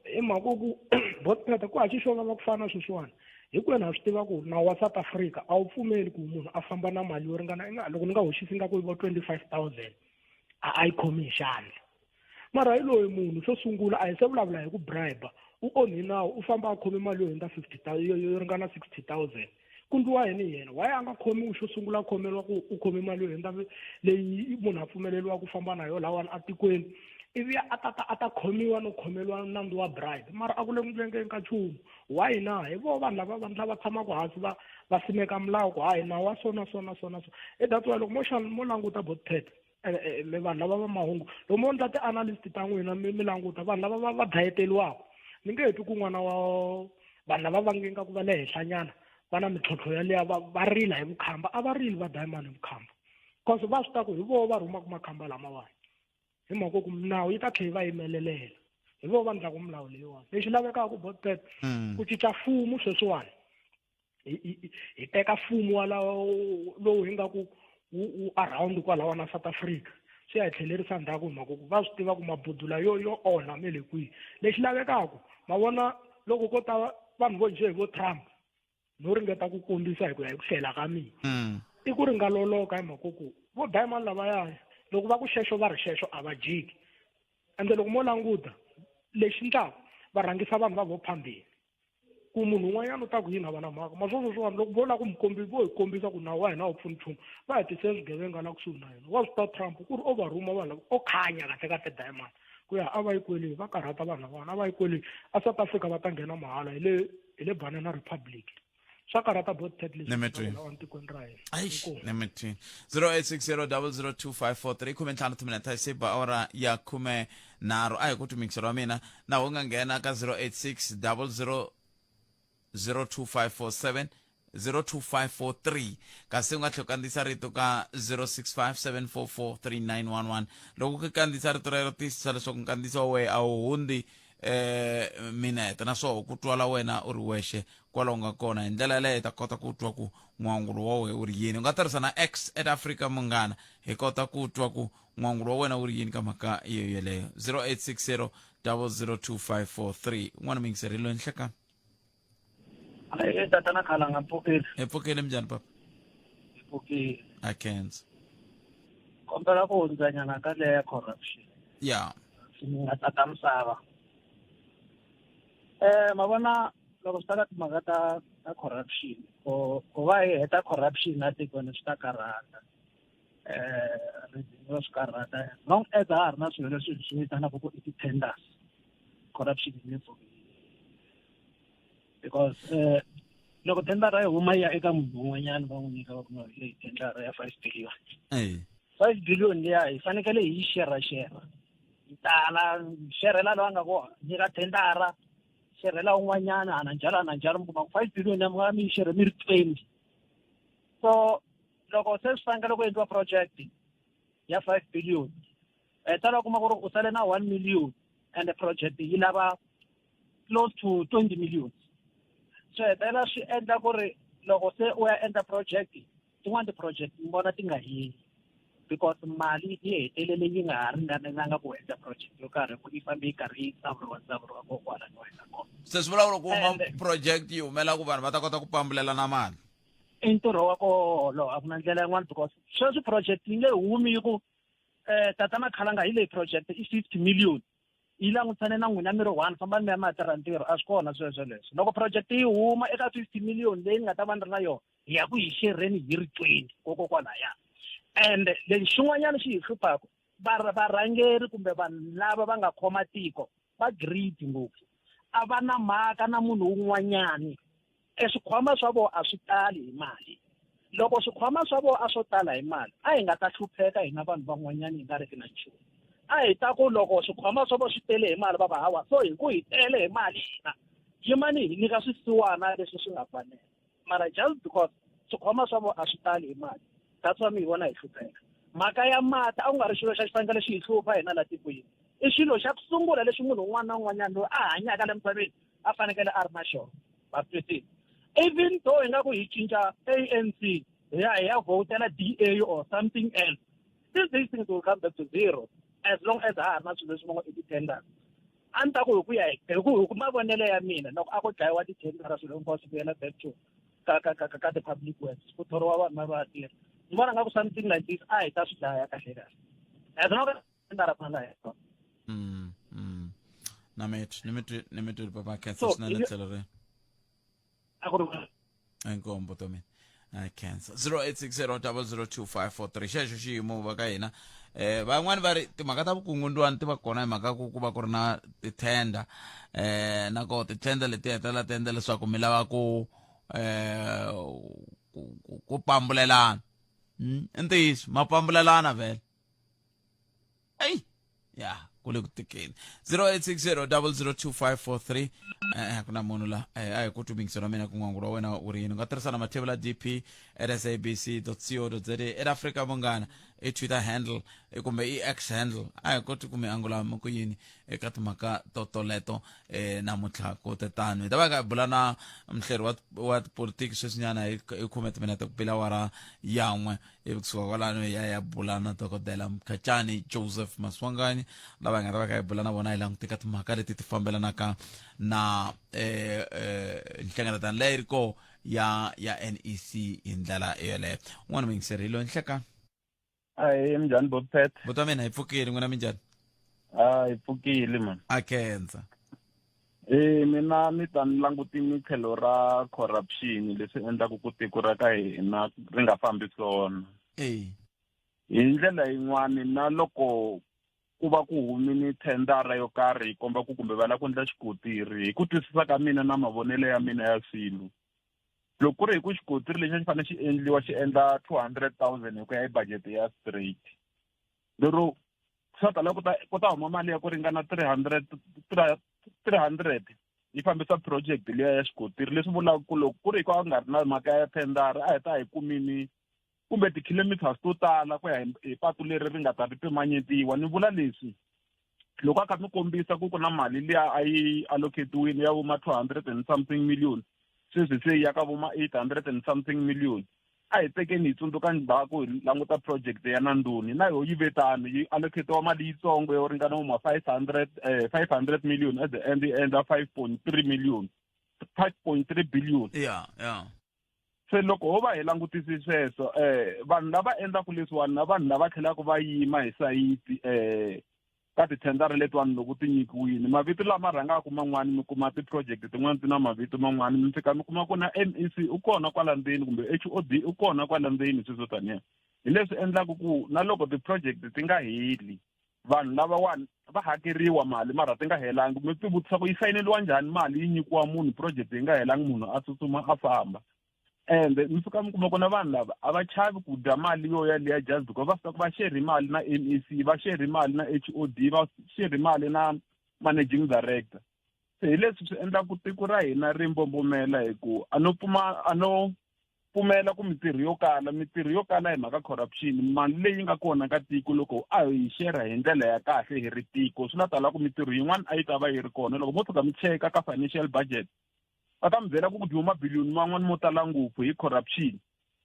Hi mhaka ku botpet ku ha xi xo vava ku fana na sweswiwani. Hinkwenu ha swi tiva ku nawu wa South Africa a wu pfumeli ku munhu a famba na mali yo ringana inga loko ni nga hoxisi nga ku vo 25000 a a yi khomi hi xandla. Mara hi loyi munhu xo sungula a hi se vulavula hi ku bribe u onhi nawu u famba a khome mali yo hundza 50000 yo yo ringana 60000 ku ndliwa yini hi yena why a nga khomiwi xo sungula a khomeriwa ku u khome mali yo hundza leyi munhu a pfumeleriwa ku famba na yona lawani atikweni ivi a ta ta a ta khomiwa no khomeriwa nandzu wa bribe mara a ku le ku ndlengeni ka nchumu why na hi vo vanhu lava vanhu lava tshamaka hansi va va simeka milawu ku hayi nawu wa so na so na so na so e that's why loko mo xa mo languta botpet eh, eh, mi vanhu lava va mahungu loko mo endla ti-analyst ta n'wina mi mi languta vanhu lava va va dlayeteriwaka ni nge he twi ku n'wana wa vanhu lava va nge nga ku va le henhlanyana va na mintlhontlho yaliya va va rila hi vukhamba a va rili va dayimani hi vukhamba cause va swi ta ku hi voho va rhumaka makhamba lamawani hi mhaka ku milawu yi ta tlhela yi va yimelelela hi voho va endlaka milawu leyiwani lexi lavekaka botpet mm. ku cinca fumu sweswiwani hi teka fumu walawo lowu hi nga ku wu around kwalawa na South Africa swi ya hi tlhelerisa ndzhaku hi mhaka ku va swi tiva ku mabudula yo yo onha me le kwihi lexi lavekaka ma vona loko ko ta vanhu vo njhe hi vo Trump no ringeta ku kombisa hi ku ya hi ku hlela ka mina mm. i ku ri nga loloka hi mhaka ku vo diamond lavaya loko va ku xexo va ri xexo a va jiki ende loko mo languta lexi ndlaku va rhangisa vanhu va vo phambili ku munhu un'wanyana u ta ku yini a va na mhaka ma sweswo swin'wana loko vo lava ku mi kombi vo hi kombisa ku nawu wa hina a wu pfuni nchumu va hi tisele swigevenga la kusuhi na hina wa swi tiva Trump ku ri o va rhuma vanhu lava o khanya kahle kahle diamond ku ya a va yi kwele va karhata vanhu lavawani a va yi kwele a South Africa va ta nghena mahala hi le hi le Banana Republic swa karhata bot tet leswi Nemetweni. lawa tikweni ra hina Eish, Inkomu. nemetweni 0860002543 15 timinete hi se ba awara ya khume nharhu a hi ku timikiselo wa mina na u nga nghena ka 086 00 02547 02543 kasi u nga tlhela u kandziyisa rito ka 0657443911 loko ku kandziyisa rito rero tiyisisa leswaku nkandziyiso wa wehe a wu hundzi eh minete naswona ku twala wena u ri wexe kwala u nga kona hi ndlela yaleyo hi ta kota ku twa ku n'wangulo wa wena wu ri yini u nga tirhisa na x at africa munghana hi kota ku twa ku n'wangulo wa wena wu ri yini ka mhaka iyo yeleyo 0860 002543 un'wana muyingiseri loyi nhlekani Ahee tatana Khalanga mpfukile. Hi pfukile minjhani papa? Hi pfukile. A khensa. Kombela ku hundzanyana ka leya corruption. Ya. Swi nga tata misava. Eh ma vona loko swi ta ka timhaka ta ta corruption ku ku va hi heta corruption la tikweni swi ta karhata. Eh reason swi karhata as long as ha ha ri na swilo leswi hi swi vitanaka ku i ti-tenders corruption yi nge pfuki because eh loko tendara yi huma yi ya eka munhu un'wanyana va n'wi nyika va ku no leyi tendara ya five billion five billion liya hi fanekele hi yi shera shera yi tala xerhela loyi a nga ku nyika tendara xerhela un'wanyana hana njhalo hana njhalo mi kuma ku five billion ya mi nga mi yi xerhe mi ri twenty so loko se swi fanekele ku endliwa project ya five billion heta kuma ku ri u sale na one million and the project yi lava close to 20 million swi hetelela swi endla ku ri loko se u ya endla project tin'wani ti-project ni vona ti nga heli because mali yi hetelele yi nga ha ringanelanga ku endla project yo karhi ku yi fambe yi karhi yi tsavuriwa tsavuriwa kokwala ni wena kona se swi vula ku loko huma project yi humela ku vanhu va ta kota ku pambulela na mali i ntirho wa kolo a ku na ndlela yin'wana because sweswi project yi nge humi yi ku um tatana khalanga hi leyi project i 50 million yi langutisane na n'wina mi ri one fambani mi ya mi ya tirha ntirho a swi kona sweswo leswo loko project yi huma eka 50 million leyi ni nga ta va ni ri na yona hi ya ku yi xerheni hi ri 20 kokokwalaya and lexi xin'wanyana xi hi hluphaka varhangeri kumbe vanhu lava va nga khoma tiko va greedy ngopfu a va na mhaka na munhu wun'wanyani E swikhwama swa vona a swi tali hi mali. Loko swikhwama swa vona a swo tala hi mali, a hi nga ta hlupheka hina vanhu van'wanyana hi nga riki na nchumu. A hi ta ku loko swikhwama swa vona swi tele hi mali va va hawa, so hi ku hi tele hi mali hina, yimani hi nyika swisiwana leswi swi nga fanela. Mara just because swikhwama swa vona a swi tali hi mali, that's why mi hi vona hi hlupheka. Mhaka ya mati a ku nga ri xilo xa xi fanekele xi hi hlupha hina la tikweni. I xilo xa ku sungula lexi munhu un'wana na un'wanyana loyi a hanyaka la misaveni a fanekele a ri na xona. Va swi twisisa. Even though hi nga ku hi cinca ANC hi ya hi ya vhotela DA or something else, still these things will come back to zero as long as ha ha ri na swilo leswi va ngo i ti-tenders. A ni ta ku hi ku ya hi ku hi ku mavonelo ya mina loko a ku dlayiwa tithendara swilo hinkwaswo vuyela back to ka ka ka ka ti-public works ku thoriwa vanhu va va tirha ni vona nga ku something like this a hi ta swi dlaya kahle kahle as long as tendara phana hi mm, Na mi twi ni mi twi ni mi twi papa khensa swinene tlhelo ri a ku ri inkombo to mina I cancer 0860002543 xexo xiyimo va ka hina eh van'wani va ri timhaka ta vukungundwani ti va kona hi mhaka ku ku va ku ri na tithenda eh na ko tithenda leti hetelela ti endla leswaku mi lava ku eh ku pambulelana hmm, i ntiyiso ma pambulelana vhele eyi ya ku le ku tikeni 0860002543 eh ku na munhu la eh a hi ku twi mingiso ra mina ku n'wangulo wa wena u ri yini u nga tirhisa na mathevula dp at sabc co za at africa munghana i twitter handle eh, kumbe i x handle a hi koti ku mi angula mi ku yini eka timhaka to toleto eh namuntlha ku te tano hi ta va ka hi bula na muhleri wa wa tipolitiki sweswinyana hi khume timinete ku bila awara yan'we ivi kusuka kwalano hi ya ya bula na dokodela mkhacani joseph maswanganyi lava hi nga ta va kha hi bula na vona hi languteka timhaka leti ti fambelanaka na eh, eh, nhlengeletano leyi ri koho ya ya nec hi ndlela yoleyo un'wana muyingiseri hi loyi nhlekani ahi minjhani bobpet buti wa mina hi pfukile n'wina minjhani a hi pfukile man a khensa Eh mina ni ta ni langutini tlhelo ra corruption leswi endlaku ku tiko ra ka hina ri nga fambi swona eh hi ndlela yin'wani na loko ku va ku humini thendara yo karhi yi komba ku kumbe va lava ku endla xikotiri hi ku twisisa ka mina na mavonelo ya mina ya swilo loko ku ri hi ku xikotiri lexi a xi fanele xi endliwa xi endla 200,000 hi ku ya hi budget ya straight lero swa tala ku ta ku ta huma mali ya ku ringana 300 300 yi fambisa project liya ya xikotiri leswi vulaka ku loko ku ri ku a nga ri na mhaka ya thendara a hi ta hi kumini kumbe ti-kilometers to tala ku ya hi patu leri ri nga ta ri pimanyetiwa ni vula leswi loko a kha mi kombisa ku ku na mali liya a yi allocatiwile ya vo ma 200 and something million sweswi se ya ka vo ma 800 and something million a hi tekeni hi tsundzuka ndzhaku hi languta project ya nandoni na yo yi ve tano yi allocatiwa mali yitsongo yo ringana vo ma 500 eh, 500 million at the end yi endla 5.3 million 5.3 billion yeah yeah se loko ho va hi langutisi sweswo eh vanhu lava endlaku leswiwani na vanhu lava tlhelaka va yima hi sayiti eh ka tithendara letiwani loko ti nyikiwile mavito lama rhangaka man'wani mi kuma ti-project tin'wani ti na mavito man'wani mi fika mi kuma ku na MEC u kona kwala ndzeni kumbe HOD u kona kwala ndzeni sweswo taniya hi leswi endlaku ku na loko ti-project ti nga heli vanhu lavawani va hakeriwa mali mara ti nga helangi mi ti vutisa ku yi sayineliwa njhani mali yi nyikiwa munhu project yi nga helangi munhu a tsutsuma a famba ende mi fika mi kuma ku na vanhu lava a va chavi ku dya mali yo yaliya just because va fika ku va sheri mali na MEC va sheri mali na HOD va sheri mali na managing director se hi leswi swi endlaku tiko ra hina ri mbombomela hi ku a no pfuma a no pfumela ku mitirho yo kala mitirho yo kala hi mhaka corruption mali leyi nga kona ka tiko loko a hi shera hi ndlela ya kahle hi ri tiko swi la tala ku mitirho yin'wana a yi ta va yi ri kona loko mo tshuka mi cheka ka financial budget va ta mi byela ku ku dyiwe mabiliyoni man'wana mo tala ngopfu hi corruption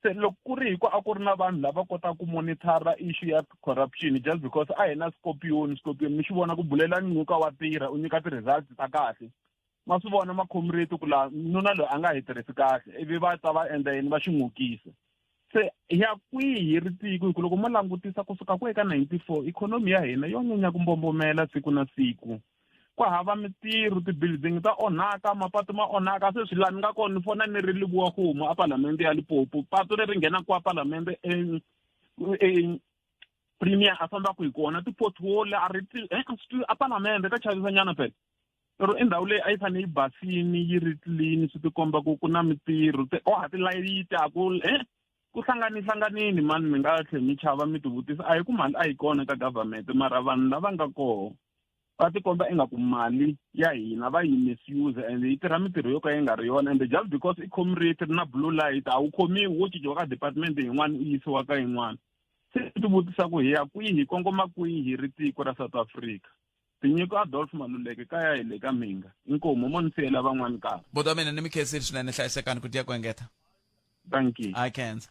se loko ku ri hi ku a ku ri na vanhu lava kotaka ku monitara issue ya corruption just because a hi na scorpion scorpion mi xi vona ku bulelani nyuka wa tirha u nyika ti-results ta kahle ma swi vona makhomreti ku laha nuna loyi a nga hi tirhisi kahle ivi va ta va endla yini va xi n'okisa se ya kwihi hi ri tiko hi ku loko mo langutisa kusuka ku eka 94 ikhonomi ya hina yo nyanya ku mbombomela siku na siku ku hava mitirho ti-building ta onhaka mapatu ma onhaka sweswi laha ni nga kona ni fona ni ri libuwa homu a palamende ya Limpopo patu leri nghenaka kwa palamende premier a fambaka hi kona ti-pothole a ri a palamende ka chavisanyana phela pero i ndhawu leyi a yi fanele yi basini yi ri clean swi tikomba ku ku na mitirho wa ha tilayiti a ku ku hlangani hlanganini mani mi nga tlhe mi chava mi tivutisa a hi ku mali a yi kona ka government mara vanhu lava nga koho va tikomba ingaku mali ya hina va yi misuse and yi tirha mitirho yo ka yi nga ri yona and just because i comrade ri na blue light a wu khomiwi wo cinciwa ka department yin'wana u yisiwa ka yin'wana se ti vutisa ku hi ya kwihi hi kongoma kwihi hi ri tiko ra South Africa tinyiko Adolf Maluleke kaya hi le ka Mhinga inkomu mo ni siyela van'wani nkarhi buti wa mina ni mi khensile swinene hlayisekani ku tiya ku engeta thank you I can't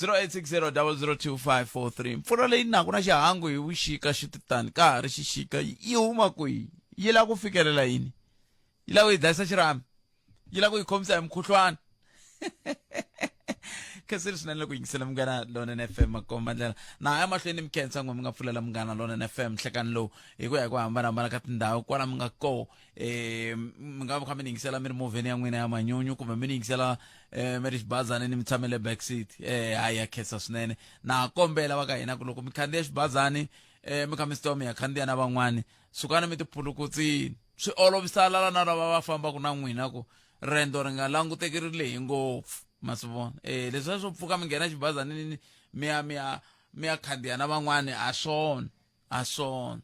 0860002543 mpfula leyi naku na xihangu hi vuxika xi titani ka ha ri xixika yi huma kwihi Yi lava ku fikelela yini? Yi lava ku yi dlayisa xirhami? Yi lava ku yi khomisa hi mukhuhlwana? Khensile swinene loko yingisela Munghana Lonene FM makomba ndlela na ya mahlweni mi khensa n'we mi nga pfulela Munghana Lonene FM nhlekani lowu hi ku ya hi ku hambanahambana ka tindhawu kwala mi nga koho mi nga va kha mi ni yingisela mi ri movheni ya n'wina ya manyunyu kumbe mi ni yingisela mi ri xibazanini mi tshamele back seat. Hayi ya khensa swinene na kombela va ka hina ku loko mi khandziya xibazani mi kha mi swi tiva mi ya khandziya na van'wani sukani mi tiphulukutsini swi olovisa lala na lava va fambaka na n'wina ku rendo ri nga languteki ri lehe ngopfu ma swi vona. Leswiya swo pfuka mi nghena xibazanini mi ya mi ya mi ya khandziya na van'wani a swona a swona.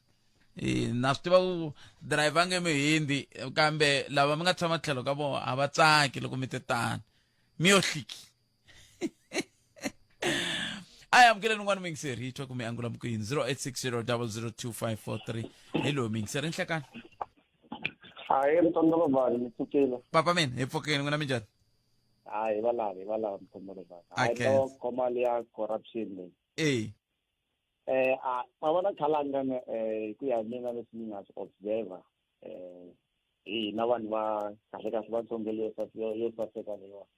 Na swi tiva ku driver nge mi hindi kambe lava mi nga tshama tlhelo ka vona a va tsaki loko mi te tano mi yo hliki. A hi amukeleni un'wana muyingiseri hi twa ku mi angula mi ku yini 0860002543. Hello muyingiseri, nhlekani. Hayi mtondolo mi pfukile. Papa mina hi pfukile, n'wina minjhani? Hayi va laha hi va laha mtondolo. Hayi to khoma liya corruption leyi. A ma vona khalanga ne ku ya mina leswi ni nga swi observer hi hina vanhu va kahle kahle va ntsongelo yo saseka leyiwani.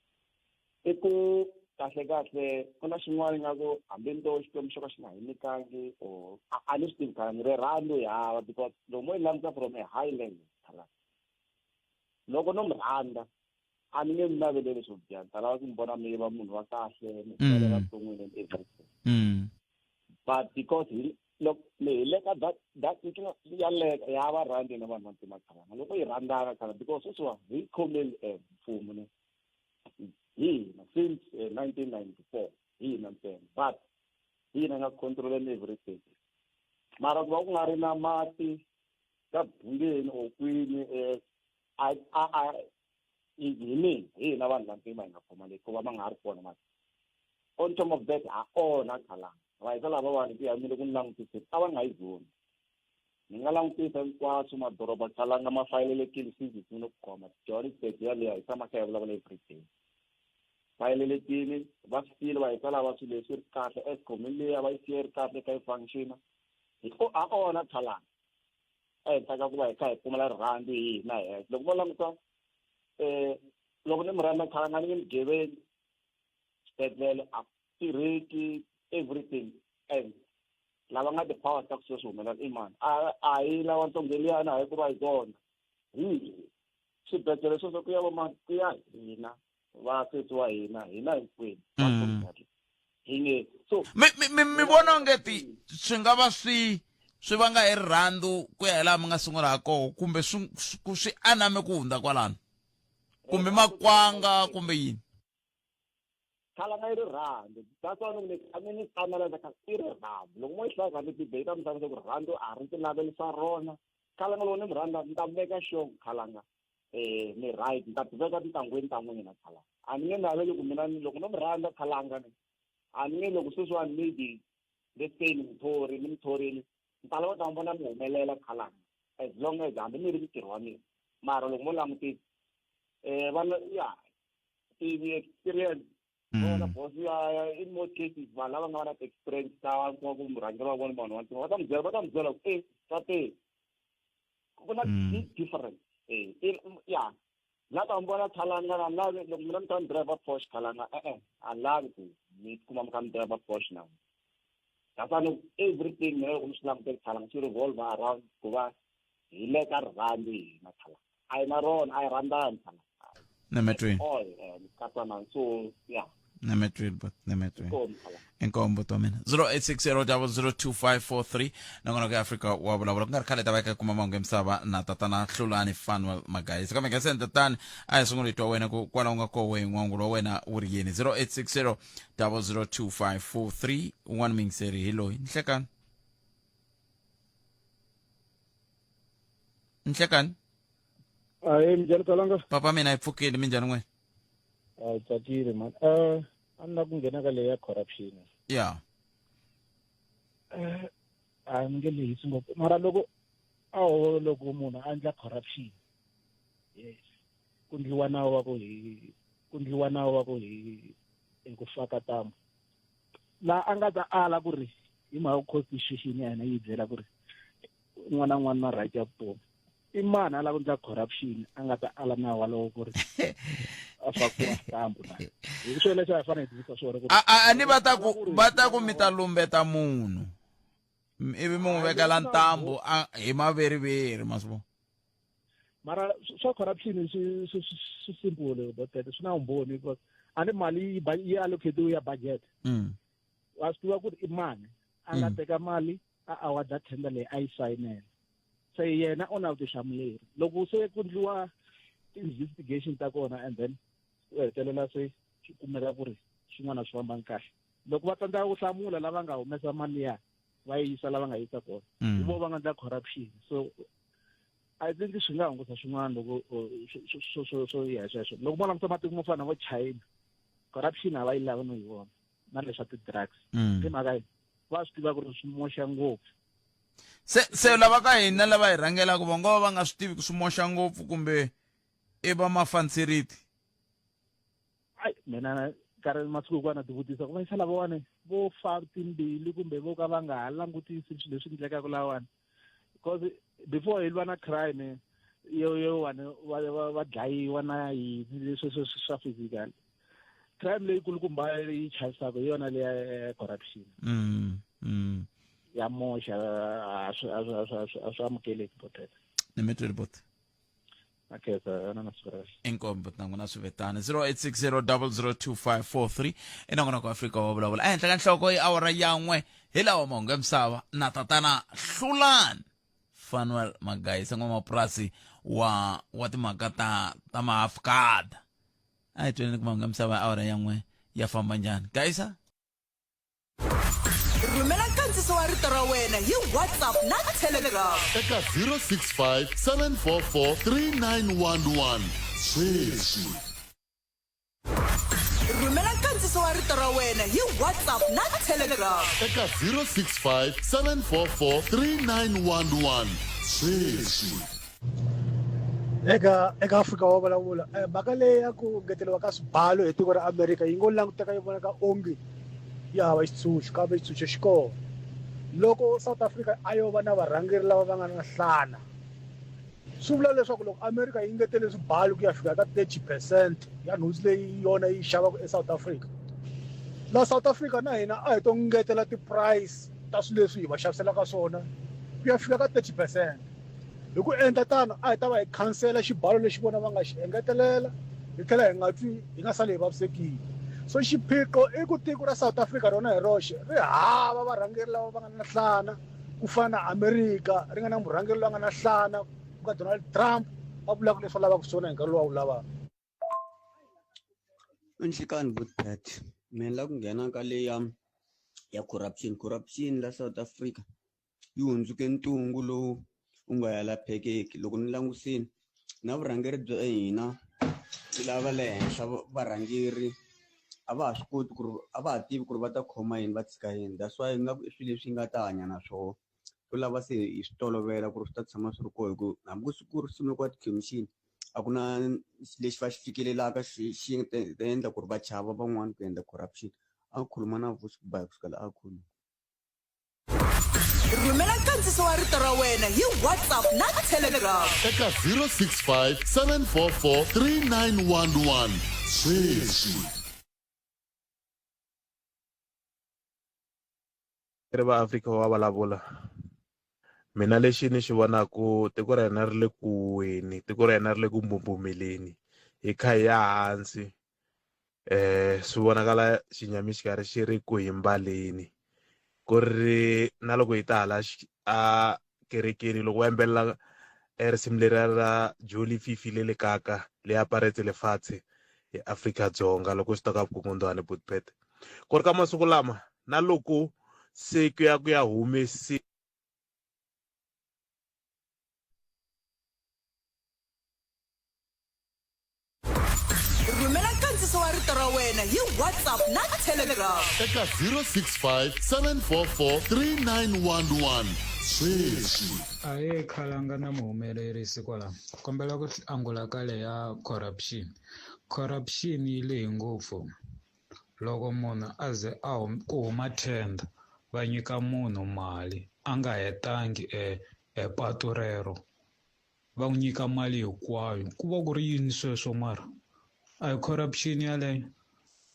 I ku kahle kahle ku na xin'wana ingaku hambi ndo Xikwembu xo ka xi nga hi nyikangi or a ni swi tivi khalanga rirhandzu hi hava because loko mo yi languta from a high level khalanga loko no mi rhandza a ni nge mi naveleli swo biha ni ta lava ku mi vona mi va munhu wa kahle mi humelela vuton'wini and everything. But because hi loko mi hi le ka that that nkingha yaleyo ya va rhandzi na vanhu vantima khalanga loko hi rhandzana khalanga because sweswiwa hi khomeli mfumo ne hi hina since 1994 hi hina ntsena but hi hina nga controleni everything mara ku va ku nga ri na mati ka bungeni or kwini a a a hi mina hi hina vanhu vantima hi nga khoma leyi ku va ma nga ha ri kona mati. On top of that ha onha khalanga vahisa lava vanhu ku ya mina ku ni langutiseni a va nga yi zoni ni nga langutisa hinkwaswo madoroba khalanga ma fayelelekile since hi sungule ku khoma Johannesburg yaliya hi tshama kha hi vulavula everyday fayelelekile va swi siyile vahisa lava swilo leswi ri kahle Eskom liya va yi siye ri kahle ka yi functiona hi ha onha khalanga ehenhla ka ku va hi kha hi pfumala rirhandzu hi hina hexe loko vo languta loko ni mi rhandza khalanga ni nge mi gevengi xibedhlele a tirheki everything and lava nga ti-power ta ku sweswi humelela i mani a hi lava ntsongeliyana hayi ku va hi kona hi swibedhlele sweswo ku ya va mani ku ya hina va sesi wa hina hina hinkwenu hi nge so mi vona onge ti swi nga va swi swi vanga hi rirhandzu ku ya hi laha mi nga sungula ha koho kumbe swi swi aname ku hundza kwalano kumbe makwanga kumbe yini? Khalanga i rirhandzu that's why ni a ni ni analyze kha i rirhandzu loko mo yi hlaya kahle bibele yi ta mi hlamusela ku rirhandzu a ri ti laveli swa rona khalanga loko ni mi rhandza ni ta veka sure khalanga ni right ni ta ti veka tintangwini ta n'wina khalanga a ni nge naveli ku mina loko no mi rhandza khalanga ni a ni nge loko sweswiwani maybe let's say ni muthori ni muthorini ni ta lava ta mi vona mi humelela khalanga as long as hambi mi ri mutirhi wa mina mara loko mo langutisa vana ya ti-experience vona boss ya in most cases vanhu lava nga va na ti-experience ta kuma ku murhangeri wa vona vanhu vantima va ta mi byela va ta mi byela ku swa te ku na big difference ya la ta mi vona khalanga na lavi loko mina mi ta ni driver Porsche khalanga a lavi ku mi kuma mi kha mi driver Porsche na that's why everything mina loko mi swi langutele khalanga swi revolve around ku va hi le ka rirhandzu hina khalanga a hi na rona a hi rhandzani khalanga Nemetweni. So yeah. Nemetweni but nemetweni. Inkomo buti wa mina 0860002543 nakona ku Afrika wa vulavula ku nga ri khale ta va eka kuma mahungu ya misava na tatana Hlulani Fanuel Magayi kambe nga seni tatani a hi sungula hi twa wena ku kwala u nga koho hi n'wangulo wa wena wu ri yini 0860002543 un'wana muyingiseri hi loyi nhlekani nhlekani. Ahe minjhani Kalanga? Papa mina hi pfukile minjhani n'wina? A tsakile man. A ni la ku nghena ka leyi ya corruption. Ya. A ni nge lehisi ngopfu mara loko a ho loko munhu a endla corruption yes ku ndliwa nawu wa ku hi ku ndliwa nawu wa ku hi hi ku faka tamu laha a nga ta ala ku ri hi mhaka constitution ya hina yi byela ku ri un'wana na un'wana na right ya vutomi. I mani a lava ku endla corruption a nga ta ala nawu walowo ku ri a fakiwa stamp na hi swona leswi a hi fanele hi tivisa swona ku a a ni va ta ku va ta ku mi ta lumbeta munhu ivi mi n'wi vekela ntambu hi maveriveri ma swi vona mara swa corruption swi swi swi simple botete swi na vumbhoni because a ni mali yi yi allocatiwe ya budget wa swi tiva ku ri i mani a nga teka mali a awarda tender leyi a yi sayinela se yena u na vutihlamuleri loko se ku ndliwa ti-investigation ta kona and then u hetelela se swi kumeka ku ri swin'wana swi fambangi kahle loko va tsandzeka ku hlamula lava nga humesa mali liya va yi yisa lava nga yisa kona hi vo va nga ndla corruption so I think swi nga hunguta swin'wana loko swo swo ya hi sweswo loko mo languta matiko mo fana na vo China corruption a va yi lavi no yi vona na leswa ti-drugs hi mhaka yini va swi tiva ku ri swi moxa ngopfu se se lava ka hina lava hi rhangelaka va nga va va nga swi tivi ku swi moxa ngopfu kumbe i va mafanseriti ai mina nkarhi masiku hinkwawo na tivutisa ku va yisa lavawani vo fa timbilu kumbe vo ka va nga ha langutisi swilo leswi endlekaka lawani because before hi lwa na crime yo yowani va va va dlayiwa na yini leswi swi swa physical crime leyikulukumba yi chavisaka hi yona leya corruption ya moxa a swi a swi a swi a swi amukeleki boteta ni mi tweli bot makhetsa yona na siku ra kahle inkombo na n'wina swi vetani 0860002543 i nongonoko wa afrika wa vulavula ehenhla ka nhloko i awara yan'we hi lawa mahungu ya misava na tatana hlulani fanuel magayisa n'wamapurasi wa wa timhaka ta ta maafukada a hi tweneni ku mahungu ya misava ya awara yan'we ya famba njhani gayisa Rhumela nkandziso wa rito ra wena hi WhatsApp na Telegram. Eka 065 744 3911 sweswi. Rhumela nkandziso wa rito ra wena hi WhatsApp na Telegram. Eka 065 744 3911 sweswi. Eka eka Afrika wa vulavula eh, mhaka leyi ya ku ngeteriwa ka swibalo hi tiko ra Amerika yi ngo languteka yi vonaka onge ya hava xitshunxo kambe xitshunxo xi kona loko South Africa a yo va na varhangeri lava va nga na nhlana swi vula leswaku loko America yi ngetele swibalo ku ya fika ka 30 percent ya nhundzu leyi yona yi xavaka eSouth Africa la South Africa na hina a hi to ngetela ti-price ta swilo leswi hi va xaviselaka swona ku ya fika ka 30 percent Hi ku endla tano, a hi ta va hi khansela xibalo lexi vona va nga xi engetelela, hi tlhela hi nga twi hi nga sali hi vavisekile. So xiphiqo i ku tiko ra South Africa rona hi roxe ri hava varhangeri lava va nga na nhlana ku fana na America ri nga na murhangeri loyi a nga na nhlana ku nga Donald Trump a vulaka leswi a lavaka swona hi nkarhi lowu a wu lavaka. Nhlikani Butbet mina ni la ku nghena ka leya ya corruption corruption la South Africa yi hundzuke ntungu lowu wu nga laphekeki loko ni langusini na vurhangeri bya hina lava le henhla varhangeri a va ha swi koti ku ri a va ha tivi ku ri va ta khoma yini va tshika yini that's why ingaku i swilo leswi nga ta hanya na swoho swo lava se hi swi tolovela ku ri swi ta tshama swi ri koho hi ku hambi ku siku ri simekiwa tikhomixini a ku na lexi va xi fikelelaka xi xi ta endla ku ri va chava van'wani ku endla corruption a khuluma na Vusi kusuka la a khuluma. Rhumela nkandziso wa rito ra wena hi WhatsApp na Telegram. Eka 065 744 3911 sweswi. Ri va Afrika wa vulavula mina lexi ni xi vonaku tiko ra hina ri le ku weni tiko ra hina ri le ku mbumbumeleni hi kha hi ya hansi swi vonakala xinyami xi karhi xi ri ku hi mbaleni ku ri na loko hi ta hala a kerekeni loko va yimbelela e risimu leriya ra Jolly Fifi le le kaka le aparetse lefatshe hi Afrika-Dzonga loko swi ta ka vukungundzwani Bootpet ku ri ka masiku lama na loko se ku ya ku ya humesi. Rhumela nkandziso wa rito ra wena hi WhatsApp na Telegram. Eka 065 744 3911 sweswi. Ahee khalanga na muhumelerisi kwala kombela ku angula ka le ya corruption corruption yi lehe ngopfu loko munhu a ze a ku huma tender va nyika munhu mali a nga hetangi e patu rero. va n'wi nyika mali hinkwayo ku va ku ri yini sweswo mara a hi corruption yaleyo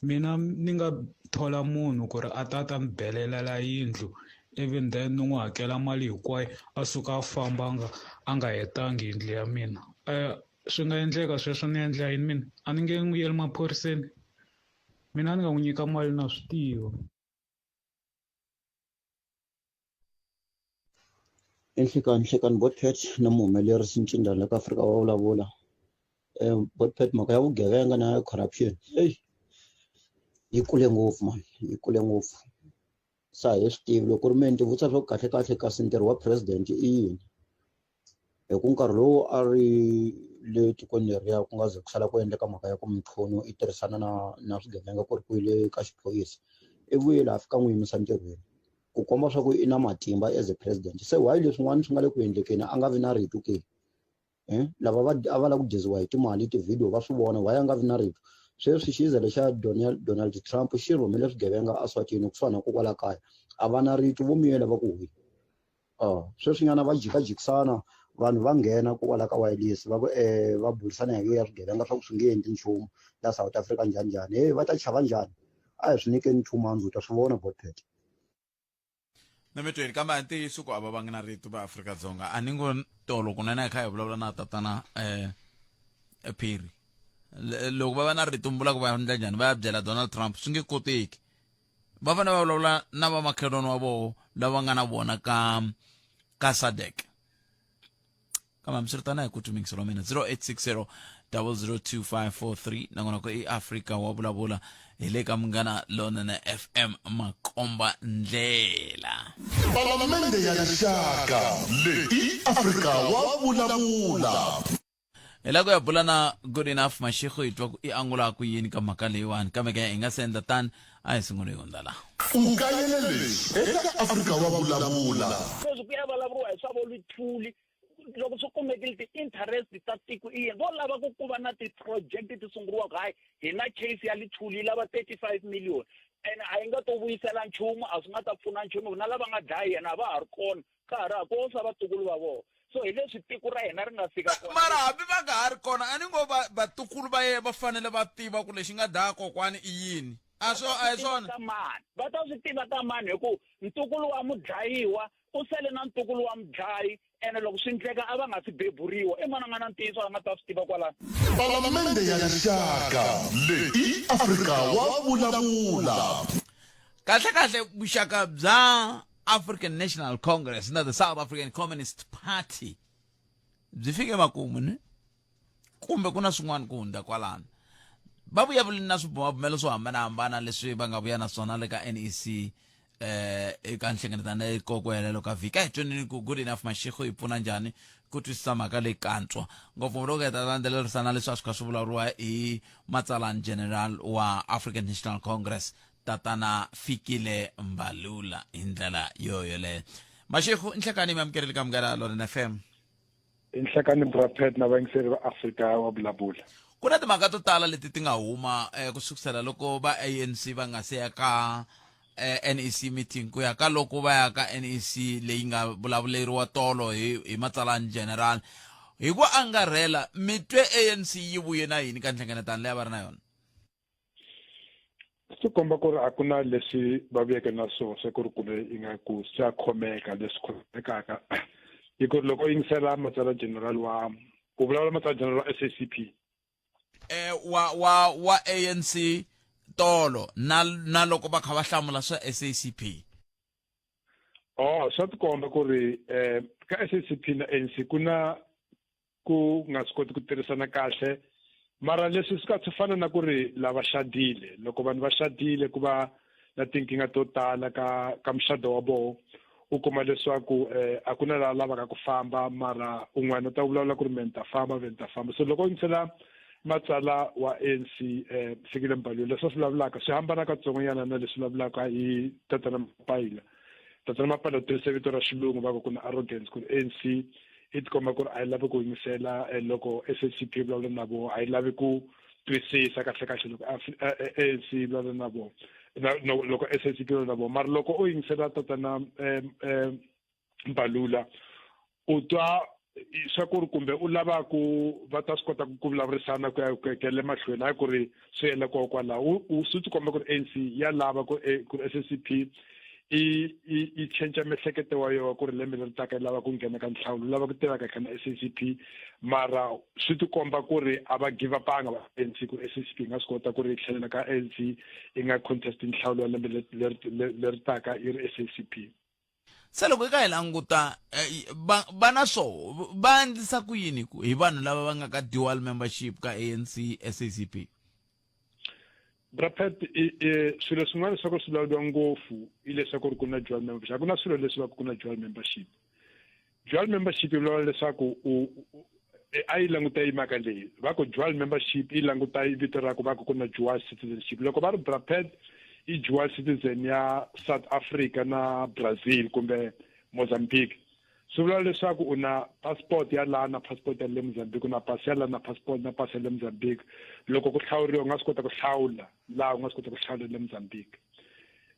mina ni nga thola munhu ku ri a ta ta ni belela la yindlu even then ni n'wi hakela mali hinkwayo a suka a famba a nga a nga hetangi yindlu ya mina um swi nga endleka sweswo ni endla yini mina a ni nge n'wi yeli maphoriseni mina ni nga n'wi nyika mali na swi tiva. I nhlekani nhlekani Botpet na muhumelerisi Ncinda la ka Afrika wa vulavula Botpet mhaka ya vugevenga na ya corruption eyi yi kule ngopfu mani yi kule ngopfu se a hi swi tivi loko ku ri mehe ni ti vutisa swa ku kahle kahle kasi ntirho wa president i yini hi ku nkarhi lowu a ri le tikweni leriya ku nga ze ku sala ku endleka mhaka ya ku Mchunu i tirhisana na na swigevenga ku ri ku yile ka xiphorisa i vuyile a fika a n'wi yimisa ntirhweni ku komba swa ku i na matimba as a president se why leswin'wana swi nga le ku endlekeni a nga vi na rito ke lava va a va lava ku dyisiwa hi timali ti-video va swi vona why a nga vi na rito sweswi xizele xa Donald Donald Trump xi rhumele swigevenga a Swatini kusuhani na kokwala kaya a va na rito vo miyela va ku hwi sweswinyana va jikajikisana vanhu va nghena kokwala ka wireless va ku va burisana hi yo ya swigevenga swa ku swi nge endli nchumu la South Africa njhani njhani heyi va ta chava njhani a hi swi nyikeni 2 months u ta swi vona Botpet. Nametweni kambe a ntiyiso ku a va vangi na rito va Afrika-Dzonga a ni ngo tolo kunene hi kha hi vulavula na tatana Phiri loko va va na rito mi vula ku va endla njhani va ya byela Donald Trump swi nge koteki va fanele va vulavula na vamakhelwani wa voho lava nga na vona ka ka SADC kambe hambiswiritano hi ku twi wa mina 0860 002543 nakona ku i Afrika wa vulavula hi le ka Munghana Lonene FM makomba ndlela. Palamende ya Rixaka leyi i Afrika wa vulavula. Hi lava ku ya bula na Good Enough Mashego hi twa ku i angula ku yini ka mhaka leyiwani kambe ke hi nga se endla tani a hi sunguli hi hundza laha. U kayele leswi eka Afrika wa Vulavula. Sweswi ku ya vulavuriwa hi swa vo Luthuli loko swi kumekile ti-interest ta tiko i yini vo lava ku ku va na ti-project ti sunguriwaka hayi hi na case ya Luthuli yi lava 35 million ene a yi nga to vuyisela nchumu a swi nga ta pfuna nchumu na lava nga dlaya yena a va ha ri kona ka ha ri ha ko swa vatukulu va vona so hi leswi tiko ra hina ri nga fika kona mara hambi va nga ha ri kona a ni ngo va vatukulu va yena va fanele va tiva ku lexi nga dlaya kokwani i yini a swo a hi swona ka mani va ta swi tiva ka mani hi ku ntukulu wa mudlayiwa u sele na ntukulu wa mudlayi ene loko swi ndleka a va nga si beburiwa i mani a nga na ntiyiso a nga ta swi tiva kwalano. Palamende ya Rixaka leyi i Afrika wa vulavula. Kahle kahle vuxaka bya African National Congress na the South African Communist Party byi fike makumu ni kumbe ku na swin'wana ku hundza kwalano va vuya na swibumabumelo swo hambanahambana leswi va nga vuya na swona le ka NEC eh eka nhlengeletano leyi ko ku helelo ka vhiki a hi tweneni ku Good Enough Mashego yi pfuna njhani ku twisisa mhaka leyi kantswa ngopfu loko hi ta landzelerisa na leswi a swi kha swi vulavuriwa hi matsalani general wa African National Congress Tatana Fikile Mbalula hi ndlela yo yoleyo. Mashego, nhlekani mi amukerile ka Munghana Lonene FM. Nhlekani Bra Pat na vayingiseri va Afrika wa vulavula. Ku na timhaka to tala leti ti nga huma eh, ku sukusela loko va ANC va nga se ya ka eh, NEC meeting ku ya ka loko va ya ka NEC leyi nga vulavuleriwa tolo hi, hi matsalani general hi ku angarhela mi twe ANC yi vuye na yini ka nhlengeletano leyi a va ri na yona Swi komba ku ri a ku na leswi va vuyeke na swona swa ku ri kumbe ingaku swa khomeka leswi khomekaka hi ku ri loko u yingisela matsalwa general wa ku vulavula matsalwa general wa SACP eh wa wa wa ANC tolo na na loko va kha va hlamula swa SACP oh swa tikomba ku ri eh ka SACP na ANC ku na ku nga swi koti ku tirhisana kahle mara leswi swi ka swi fana na ku ri lava xadile loko vanhu va xadile ku va na tinkingha to tala ka ka muxado wa vona u kuma leswaku eh, a ku na laha lavaka ku famba mara un'wana u ta vulavula ku ri me ni ta famba ve ni ta famba so loko u yingisela matsala wa ANC eh, Fikile Mbalula leswi a swi vulavulaka swi hambana katsongonyana na leswi vulavulaka hi tatana Mapaila tatana Mapaila u tirhise vito ra xilungu va ku ku na arrogance ku ri ANC yi tikomba ku ri a yi lavi ku yingisela eh, loko SACP yi vulavula na vona a yi lavi ku twisisa kahle kahle loko ANC yi vulavula na vona loko SACP yi vulavula na vona mara loko u yingisela tatana Mbalula u twa Swa ku ri kumbe u lava ku va ta swi kota ku vulavurisana ku ya ku ya le mahlweni, hayi ku ri swi yela kona kwalaho. U swi tikomba ku ri ANC ya lava ku ku ri SACP i i i cinca miehleketo wa yona ku ri lembe leri taka yi lava ku nghena ka nhlawulo, lava ku tirha kahle na SACP, mara swi tikomba ku ri a va give upanga va ANC ku ri SACP yi nga swi kota ku ri yi tlhelela ka ANC yi nga contest nhlawulo wa lembe leri taka yi ri SACP. Se loko hi ka hi languta eh, va va na swoho va endlisa ku yini ku hi vanhu lava va nga ka dual membership ka ANC SACP? Brapet, swilo swin'wana swa ku swi vulavuriwa ngopfu i leswaku ri ku na dual membership. A ku na swilo leswi va ku na dual membership. Dual membership yi vulavula leswaku u a yi languta yi mhaka leyi va ku dual membership yi languta vito ra ku va ku ku na dual citizenship. Loko va ri Brapet i dual citizen ya South Africa na Brazil kumbe Mozambique, swi vula leswaku u na passport ya laha na passport ya le Mozambique, u na pasi ya laha na passport na pasi ya le Mozambique. Loko ku hlawuriwa u nga swi kota ku hlawula laha, u nga swi kota ku hlawula le Mozambique.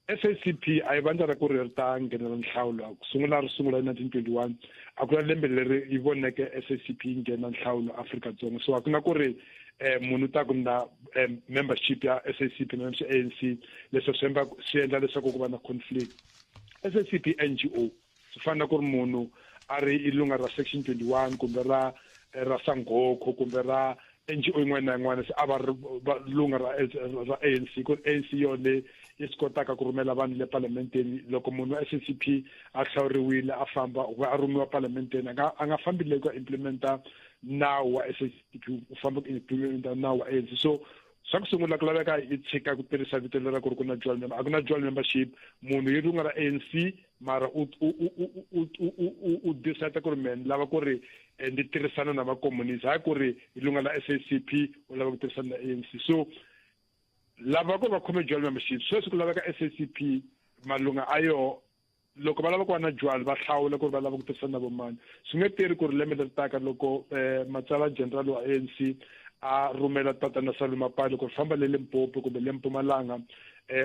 SACP a yi vandla ra ku ri ri ta nghenela nhlawulo ku sungula ri sungula hi 1921. A ku na lembe leri yi voneke SACP yi nghena nhlawulo Afrika-Dzonga, so a ku na ku ri munhu u ta ku na membership ya SACP na membership ANC. Leswi swi endla swi endla leswaku ku va na conflict. SACP NGO swi fana na ku ri munhu a ri i lunga ra section 21 kumbe ra ra Sangoco kumbe ra NGO yin'wana na yin'wana, se a va ri lunga ra ra ANC, ku ri ANC yona leyi yi swi kotaka ku rhumela vanhu le palamenteni. Loko munhu wa SACP a hlawuriwile a famba a rhumiwa palamenteni, a nga a nga fambi le ku ya implementa nawu wa SACP, u famba ku implementa nawu wa ANC. So swa ku sungula ku laveka yi tshika ku tirhisa vito lera ku ri ku na dual member. A ku na dual membership. Munhu yi lunga ra ANC, mara u u u u u u u decide ku ri me ni lava ku ri ndzi tirhisana na vakomunisi, hayi ku ri hi lunga la SACP u lava ku tirhisana na ANC. So lava ku ri va khome dual membership sweswi ku laveka SACP malunga a yo loko va lava ku va na dual va hlawula ku ri va lava ku tirhisana na vomani. Swi nge tirhi ku ri lembe leri taka loko matsalwa general wa ANC a rhumela tatana Solly Mapaila ku ri famba le Limpopo kumbe le Mpumalanga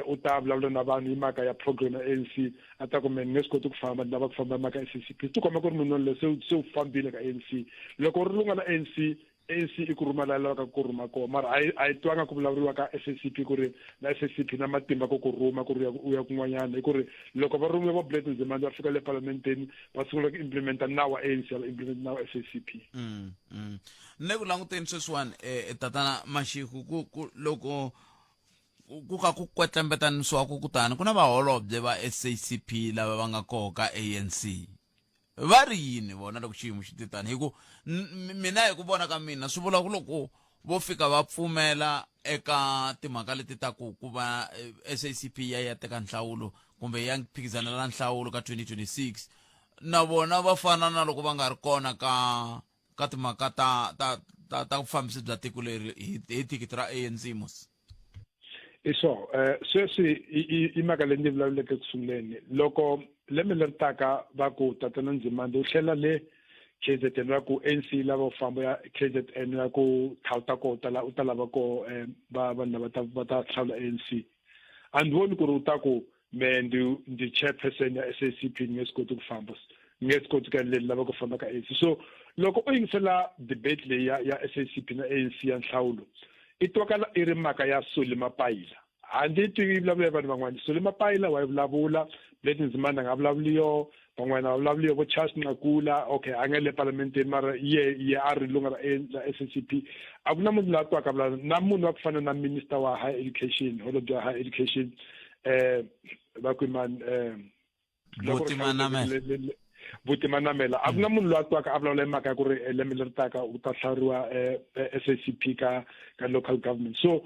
u ta vulavula na vanhu hi mhaka ya program ya ANC, a ta ku me ni nge swi koti ku famba, ni lava ku famba hi mhaka ya SACP. Swi tikomba ku ri munhu loyi se se u fambile ka ANC. Loko u ri lunga la ANC, ANC i ku rhuma laha lavaka ku rhuma kona, mara a yi a yi twanga ku vulavuriwa ka SACP ku ri na SACP na matimba ku ku rhuma ku ri u ya kun'wanyana. Hi ku ri loko va rhumiwe vo Blade Nzimande va fika le palamenteni va sungula ku implementa nawu wa ANC, va implementa nawu wa SACP. Ni le ku languteni sweswiwani tatana Mashiku ku ku loko ku ka ku kwetlembetanisiwaku kutani ku na vaholobye va SACP lava va nga koho ka ANC, va ri yini vona loko xiyimo xi te tani? Hi ku mina hi ku vona ka mina swi vula ku loko vo fika va pfumela eka timhaka leti ta ku ku va SACP ya ya teka nhlawulo kumbe ya phikizanela nhlawulo ka 2026, na vona va fana na loko va nga ri kona ka ka timhaka ta ta ta ta vufambisi bya tiko leri hi hi thikithi ra ANC mos. I so sweswi i mhaka leyi ndzi vulavuleke eku sunguleni loko lembe leri taka va ku tatana Nzimande u hlela le KZN, va ku ANC lava u famba ya KZN ya ku thawuta koho u ta lava koho va vanhu lava ta va ta hlawula ANC, a ndzi voni ku ri u ta ku me ndi ndi chairperson ya SACP ni nge swi koti ku famba, ni nge swi koti ku ya le lava ku famba ka ANC. So loko u yingisela debate leyi ya ya SACP na ANC ya nhlawulo, i twakala i ri mhaka ya Solly Mapaila. Handle twi yi vulavula hi vanhu van'wana, Solly Mapaila wa yi vulavula, Blade Nzimande a nga vulavuli yo, van'wana va vulavuli yo, vo Charles Nqakula, okay a nga le palamenteni mara ye ye a ri lunga ra ra SACP. A ku na munhu loyi a twaka vulavula na munhu wa ku fana na minister wa higher education, holobye wa higher education, va ku mani Buti Manamela. Buti Manamela, a ku na munhu loyi a twaka a vulavula hi mhaka ya ku ri lembe leri taka u ta hlawuriwa SACP ka ka local government. So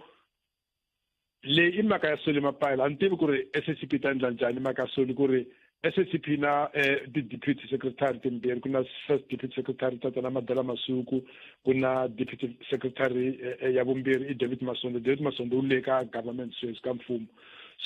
leyi i mhaka ya Solly Mapaila. A ni tivi ku ri SACP ta endla njhani mhaka ya Solly, ku ri SACP na ti-deputy secretary timbirhi, ku na first deputy secretary tatana Madala Masuku, ku na deputy secretary ya vumbirhi i David Masondo. David Masondo u le ka government sweswi ka mfumo.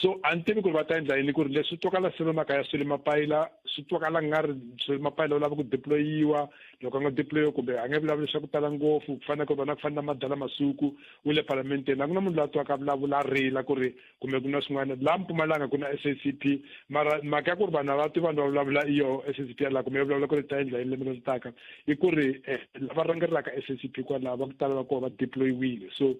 So a ni tivi ku ri va ta endla yini ku ri leswi twakala se mhaka ya Solly Mapaila swi twakala nga ri Solly Mapaila u lava ku deployiwa loko a nga deployiwa kumbe a nge vulavuli swa ku tala ngopfu ku fana ku va na ku fana na Madala Masuku wu le palamenteni a ku na munhu loyi a twaka a vulavula a rila ku ri kumbe ku na swin'wana laha Mpumalanga ku na SACP mara mhaka ya ku ri vanhu a va twi vanhu va vulavula i yoho SACP ya laha kumbe ya vulavula ku ri ta endla yini lembe leri taka i ku ri eh, lava rhangelaka SACP kwalaho va ku tala va kona va deployiwile so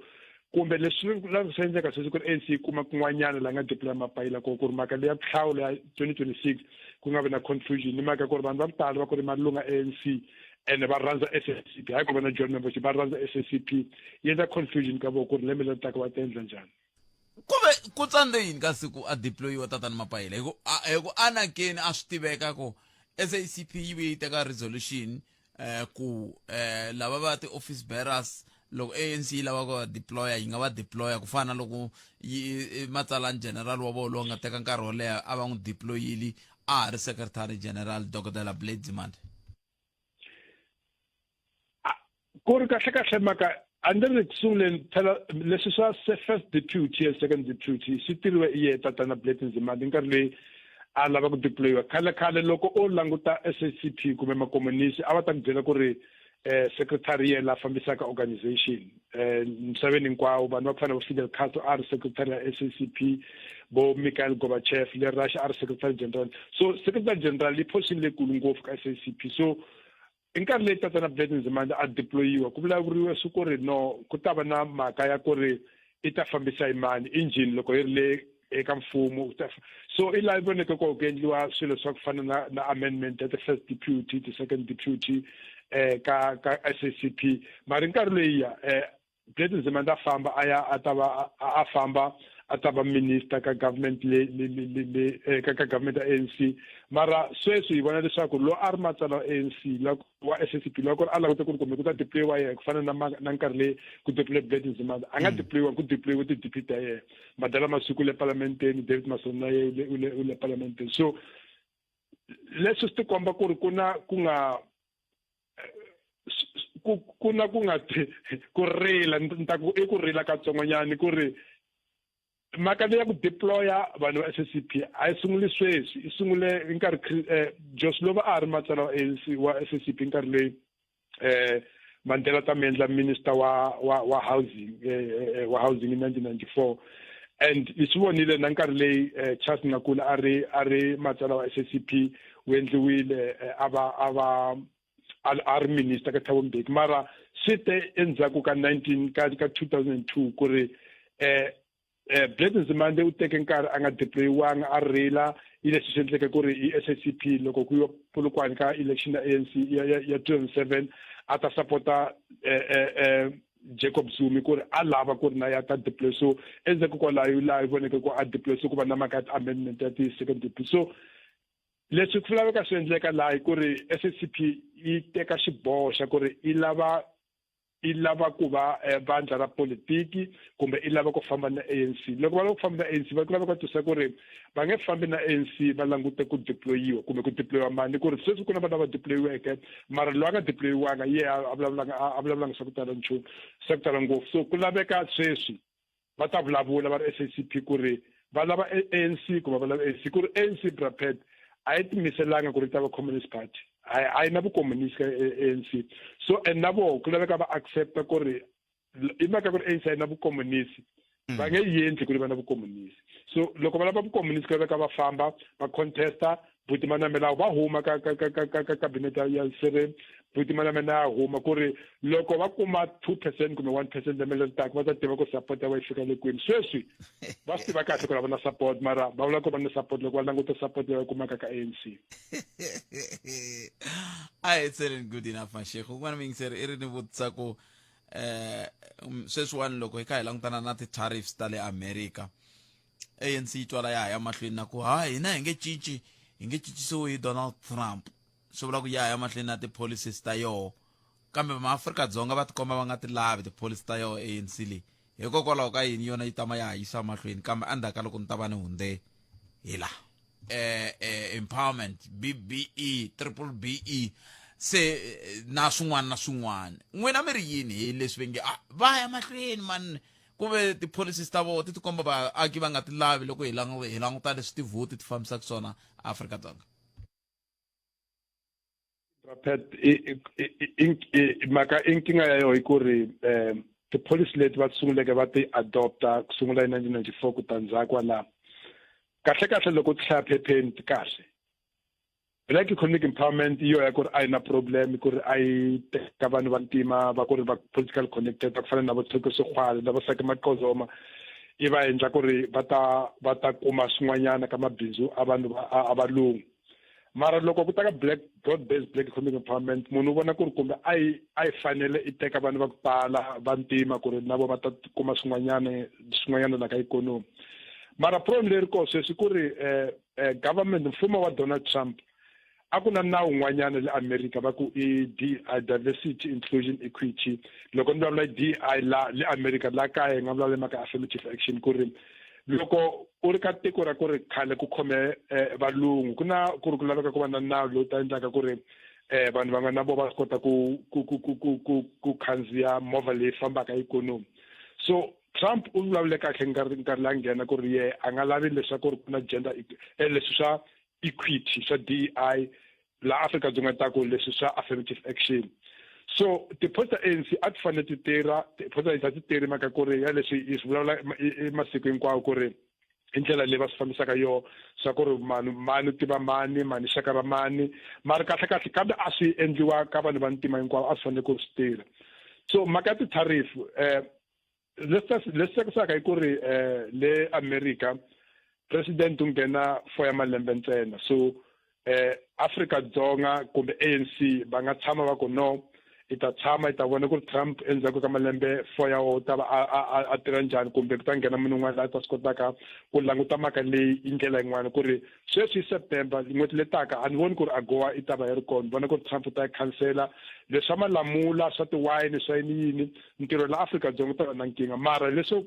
kumbe leswi la swi endleka sweswi ku ri ANC yi kuma kun'wanyana la nga deploya mapayila kona ku ri mhaka leya ku hlawula ya 2026 ku nga vi na confusion ni mhaka ku ri vanhu va ku tala va ku ri malunga ANC ene va rhandza SACP hayi ku va na joint membership va rhandza SACP yi endla confusion ka vona ku ri lembe leri taka va ta endla njhani ku ve ku tsandze yini ka siku a deployiwa tatana mapayila hi ku hi ku anakeni a swi tiveka ku SACP yi vuye yi teka resolution eh ku eh lava va ti office bearers loko ANC yi lava ku va deploya yi nga va deploya ku fana na loko yi matsalani general wa vona lowu nga teka nkarhi wo leha a va n'wi deployile a ha ri secretary general dokodela Blade Nzimande ku ri kahle kahle mhaka a ni ri ku sunguleni phela leswi swa first deputy and second deputy swi tiriwe i ye tatana Blade Nzimande nkarhi leyi a lava ku deployiwa khale khale loko o languta SACP kumbe makomunisi a va ta ku byela ku ri eh secretary yena la fambisaka organization eh misaveni hinkwawo vanhu va ku fana vo Fidel Castro a ri secretary ya SACP bo Mikhail Gorbachev le Russia a ri secretary general so secretary general yi position leyikulu ngopfu ka SACP so i nkarhi leyi tatana Blade Nzimande a deployiwa ku vulavuriwe swi ku ri no ku ta va na mhaka ya ku ri i ta fambisa hi mani engine loko yi ri le eka mfumo so i laha voneke ko ku endliwa swilo swa ku fana na na amendment ya ti-first deputy ti-second deputy eh ka ka SACP mara nkarhi leyiya eh Blade Nzimande a famba a ya a ta va a famba a ta va minister ka government le le le le eh, ka ka government ya ANC mara sweswi hi vona leswaku lo a ri matsalwa wa ANC la wa SACP loko a langute ku ri kumbe ku ta deployiwa yena ku fana na na nkarhi leyi ku deploy Blade Nzimande a nga mm. deployiwa ku deployiwe ti-deputy ta yena Madala Masuku le palamenteni David Mason na ye u le u le palamenteni so leswi swi tikomba ku ri ku na ku nga ku ku na ku nga ku rila ni ta ku i ku rila katsongonyana ku ri mhaka leyi ya ku deploya vanhu va SACP a yi sunguli sweswi yi sungule hi nkarhi eh, Joe Slovo a ha ri matsalwa wa ANC wa SACP nkarhi leyi eh Mandela ta mi endla minister wa wa wa housing eh, eh, wa housing in 1994 and hi swi vonile na nkarhi leyi eh, Charles Nqakula a ri a ri matsalwa wa SACP wu endliwile eh, a va a va a ri minister ka Thabo Mbeki mara swi te endzhaku ka 19 ka ka 2002 ku ri eh eh Blade Nzimande u teke nkarhi a nga deployiwanga a rila yi leswi swi endleke ku ri i SACP loko ku yiwa Polokwane ka election ya ANC ya ya, ya 2007 a ta sapota eh, eh, eh, Jacob Zuma ku ri a lava ku ri na ya ta deploy so endzhaku kwalayo laha yi voneke ku a deploy so ku va na mhaka ya ti-amendment ya ti-second deploy so leswi ku laveka swi endleka laha hi ku ri SACP yi teka xiboho xa ku ri yi lava yi lava ku va eh, vandla ra politiki kumbe i lava ku famba na ANC loko va lava ku famba na ANC va lava ku twisa ku ri va nge fambi na ANC va langute ku deployiwa kumbe ku deployiwa mani ku ri sweswi ku na vanhu lava deployiweke mara loyi a nga deployiwanga ye a vulavulanga a vulavulanga swa ku tala nchumu swa ku tala ngopfu so ku laveka sweswi va ta vulavula va ri SACP ku ri va lava ANC kumbe va lava ANC ku ri ANC Brapet a yi timiselanga ku ri ta va Communist Party a yi na vukomunisi ka ANC so and na voho ku laveka va accepta ku ri i mhaka ku ri ANC a yi na vukomunisi mm. va nge yi endli ku ri va na vukomunisi so loko va lava vukomunisi ku laveka va famba va contesta buti manamela va huma ka ka ka ka ka cabinet ya Cyril buti manamela ya huma ku ri loko va kuma 2% kumbe 1% lembe leri taka va ta tiva ku support ya va yi fika le kwini sweswi va swi tiva kahle ku ri va na support mara va vula ku va na support loko va languta support leyi va kumaka ka ANC a hi tseleni good enough mashekho un'wana muyingiseri i ri ni vutisa ku eh sweswiwani loko hi kha hi langutana na ti-tariffs ta le America ANC yi twala ya ha ya mahlweni na ku ha hina hi nge cinci hi nge cincisiwi hi Donald Trump swi vula ku ya ha ya mahlweni na ti-policies ta yoho kambe maAfrika-Dzonga va tikomba va nga ti lavi ti-policy ta yoho ANC leyi hikokwalaho ka yini yona yi tama ya ha yisa mahlweni kambe endzhaku ka loko ni ta va ni hundze hi laha eh, eh, empowerment BBE triple BE se eh, na swin'wana na swin'wana n'wina mi ri yini hi leswi va nge ah, va ya mahlweni man Ku ve ti-policies ta vona ti tikomba vaaki va nga ti lavi loko hi hi languta leswi tivhoti ti fambisaka swona Afrika-Dzonga. Pet mhaka i nkingha ya yona i ku ri um tipholisi leti va ti sunguleke va ti adopta ku sungula hi 1994 ku ta ndzhaku kwalaho kahle kahle loko ti hlaya phepheni ti kahle. Black economic empowerment yi yo ya ku ri a yi na problem ku ri a yi teka vanhu vantima va ku ri va political connected va ku fana na vo Tokyo Sexwale na vo Saki Maqozoma i va endla ku ri va ta va ta kuma swin'wanyana ka mabindzu a vanhu a valungu. Mara loko ku ta ka black broad based black economic empowerment munhu u vona ku ri kumbe a yi a yi fanele i teka vanhu va ku tala vantima ku ri na vo va ta kuma swin'wanyana swin'wanyana la ka ikhonomi. Mara problem leri koho sweswi ku ri government mfumo wa Donald Trump a ku na nawu wun'wanyana le America va ku i DI, diversity inclusion equity. Loko ni vulavula DI la le America la kaya hi nga vulavula mhaka affirmative action ku ri loko u ri ka tiko ra ku ri khale ku khome valungu ku na ku ri ku laveka ku va na nawu lowu ta endlaka ku ri vanhu va nga na vo va swi kota ku ku ku ku ku ku ku khandziya movha leyi fambaka ikhonomi. So Trump u vulavule kahle nkarhi nkarhi la nghena ku ri ye a nga lavi leswaku ri ku na gender leswi swa equity swa DEI la Afrika-Dzonga ta ku leswi swa affirmative action. So tiphoti ta ANC a ti fanele ti tirha tiphoti ta ANC a ti tirhi mhaka ku ri ya leswi yi swi vulavula i masiku hinkwawo ku ri i ndlela leyi va swi fambisaka yoho swa ku ri mani mani u tiva mani mani xaka ra mani mara kahle kahle kambe a swi endliwa ka vanhu va ntima hinkwavo a swi fanele ku swi tirha. So mhaka ya ti-tariff leswi leswi tsakisaka i ku ri le America president u nghena 4 ya malembe ntsena. So Afrika Dzonga kumbe ANC va nga tshama va ku no i ta tshama i ta vona ku ri Trump endzhaku ka malembe 4 ya wona u ta va a tirha njhani kumbe ku ta nghena munhu un'wana la ta swi kotaka ku languta mhaka leyi hi ndlela yin'wana ku ri sweswi hi September n'hweti letaka a ni voni ku ri AGOA i ta va yi ri kona. Ni vona ku ri Trump u ta yi khansela leswa malamula swa tiwayini swa yini yini ntirho la Afrika-Dzonga u ta va na nkingha. Mara leswi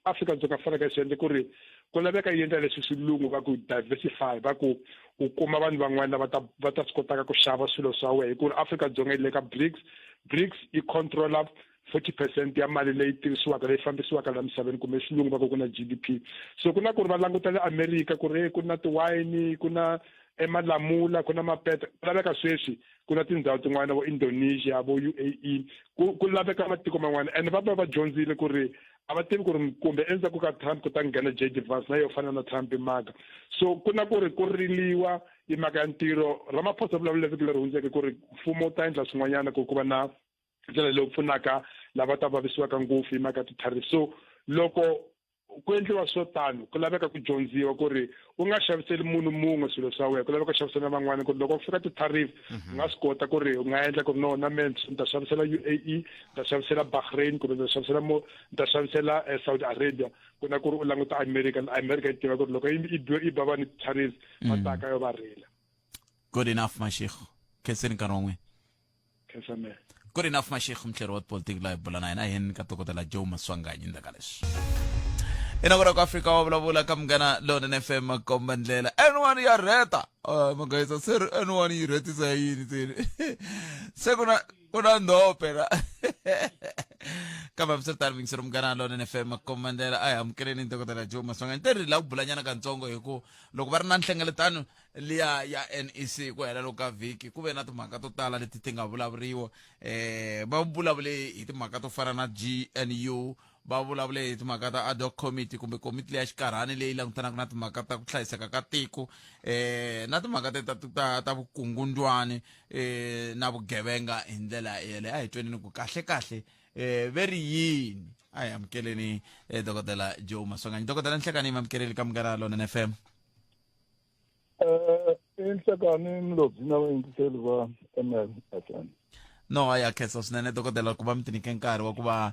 Afrika-Dzonga faneleke swi endle ku ri ku laveka yi endla leswi xilungu va ku diversify va ku u kuma vanhu van'wana lava ta va ta swi kotaka ku xava swilo swa wena hi ku ri Afrika-Dzonga yi le ka BRICS. BRICS yi controla 40% ya mali leyi tirhisiwaka leyi fambisiwaka la misaveni kumbe xilungu va ku ku na GDP. So ku na ku ri va languta le America ku ri ku na tiwayini ku na emalamula ku na mapete ku laveka sweswi ku na tindhawu tin'wana vo Indonesia vo UAE ku ku laveka matiko man'wana and va va va dyondzile ku ri a va tivi ku ri kumbe endzhaku ka Trump ku ta nghena JD Vance na yo fana na Trump i mhaka. So ku na ku ri ku riliwa i mhaka ya ntirho. Ramaphosa vulavule vhiki leri hundzeke ku ri mfumo wu ta endla swin'wanyana ku ku va na ndlela leyi pfunaka lava ta vavisiwaka ngopfu hi mhaka ya ti-tariff. So loko ku endliwa swo tano ku laveka ku dyondziwa ku ri u nga xaviseli munhu mun'we swilo swa wena ku laveka ku xavisela van'wana ku ri loko ku fika ti-tariff u nga swi kota ku ri u nga endla ku ri no na mina ni ta xavisela UAE ni ta xavisela Bahrain kumbe ni ta xavisela mo ni ta xavisela Saudi Arabia ku na ku ri u languta America America yi tiva ku ri loko yi i ba vanhu ti-tariffs va taka yo va rila. Good enough Mashego khenseni nkarhi wa n'wina. Khensa mehe. Good enough Mashego muhleri wa tipolitiki laha hi bula na yena hi ka dokodela Joe Maswanganyi ndzhaku ka leswi. Inakura ku Afrika wa vulavula ka Munghana Lonene FM makomba ndlela N1 ya rheta. Magayisa se ri N1 yi rhetisa yini se se ku na ku na ndhope la. Kambe hambiswiritano mingisero Munghana Lonene FM makomba ndlela a hi amukeleni dokodela Joe Maswanganyi te ri la ku bulanyana kantsongo hi ku loko va ri na nhlengeletano liya ya NEC ku hela loko ka vhiki ku ve na timhaka to tala leti ti nga vulavuriwa va vulavule hi timhaka to fana na GNU va vulavule hi timhaka ta ad hoc committee kumbe komiti leya xikarhani leyi langutanaka na timhaka ta ku hlayiseka ka tiko na timhaka te ta ta ta vukungundwani na vugevenga hi ndlela yeleyo. A hi tweneni ku kahle kahle ve ri yini. A hi amukeleni dokodela Joe Maswanganyi. Dokodela Nhlekani mi amukeleli ka Munghana Lonene FM. I Nhlekani Mlobyi na vayingiseri va MLFM. No a ya khensa swinene dokodela ku va mi tinike nkarhi wa ku va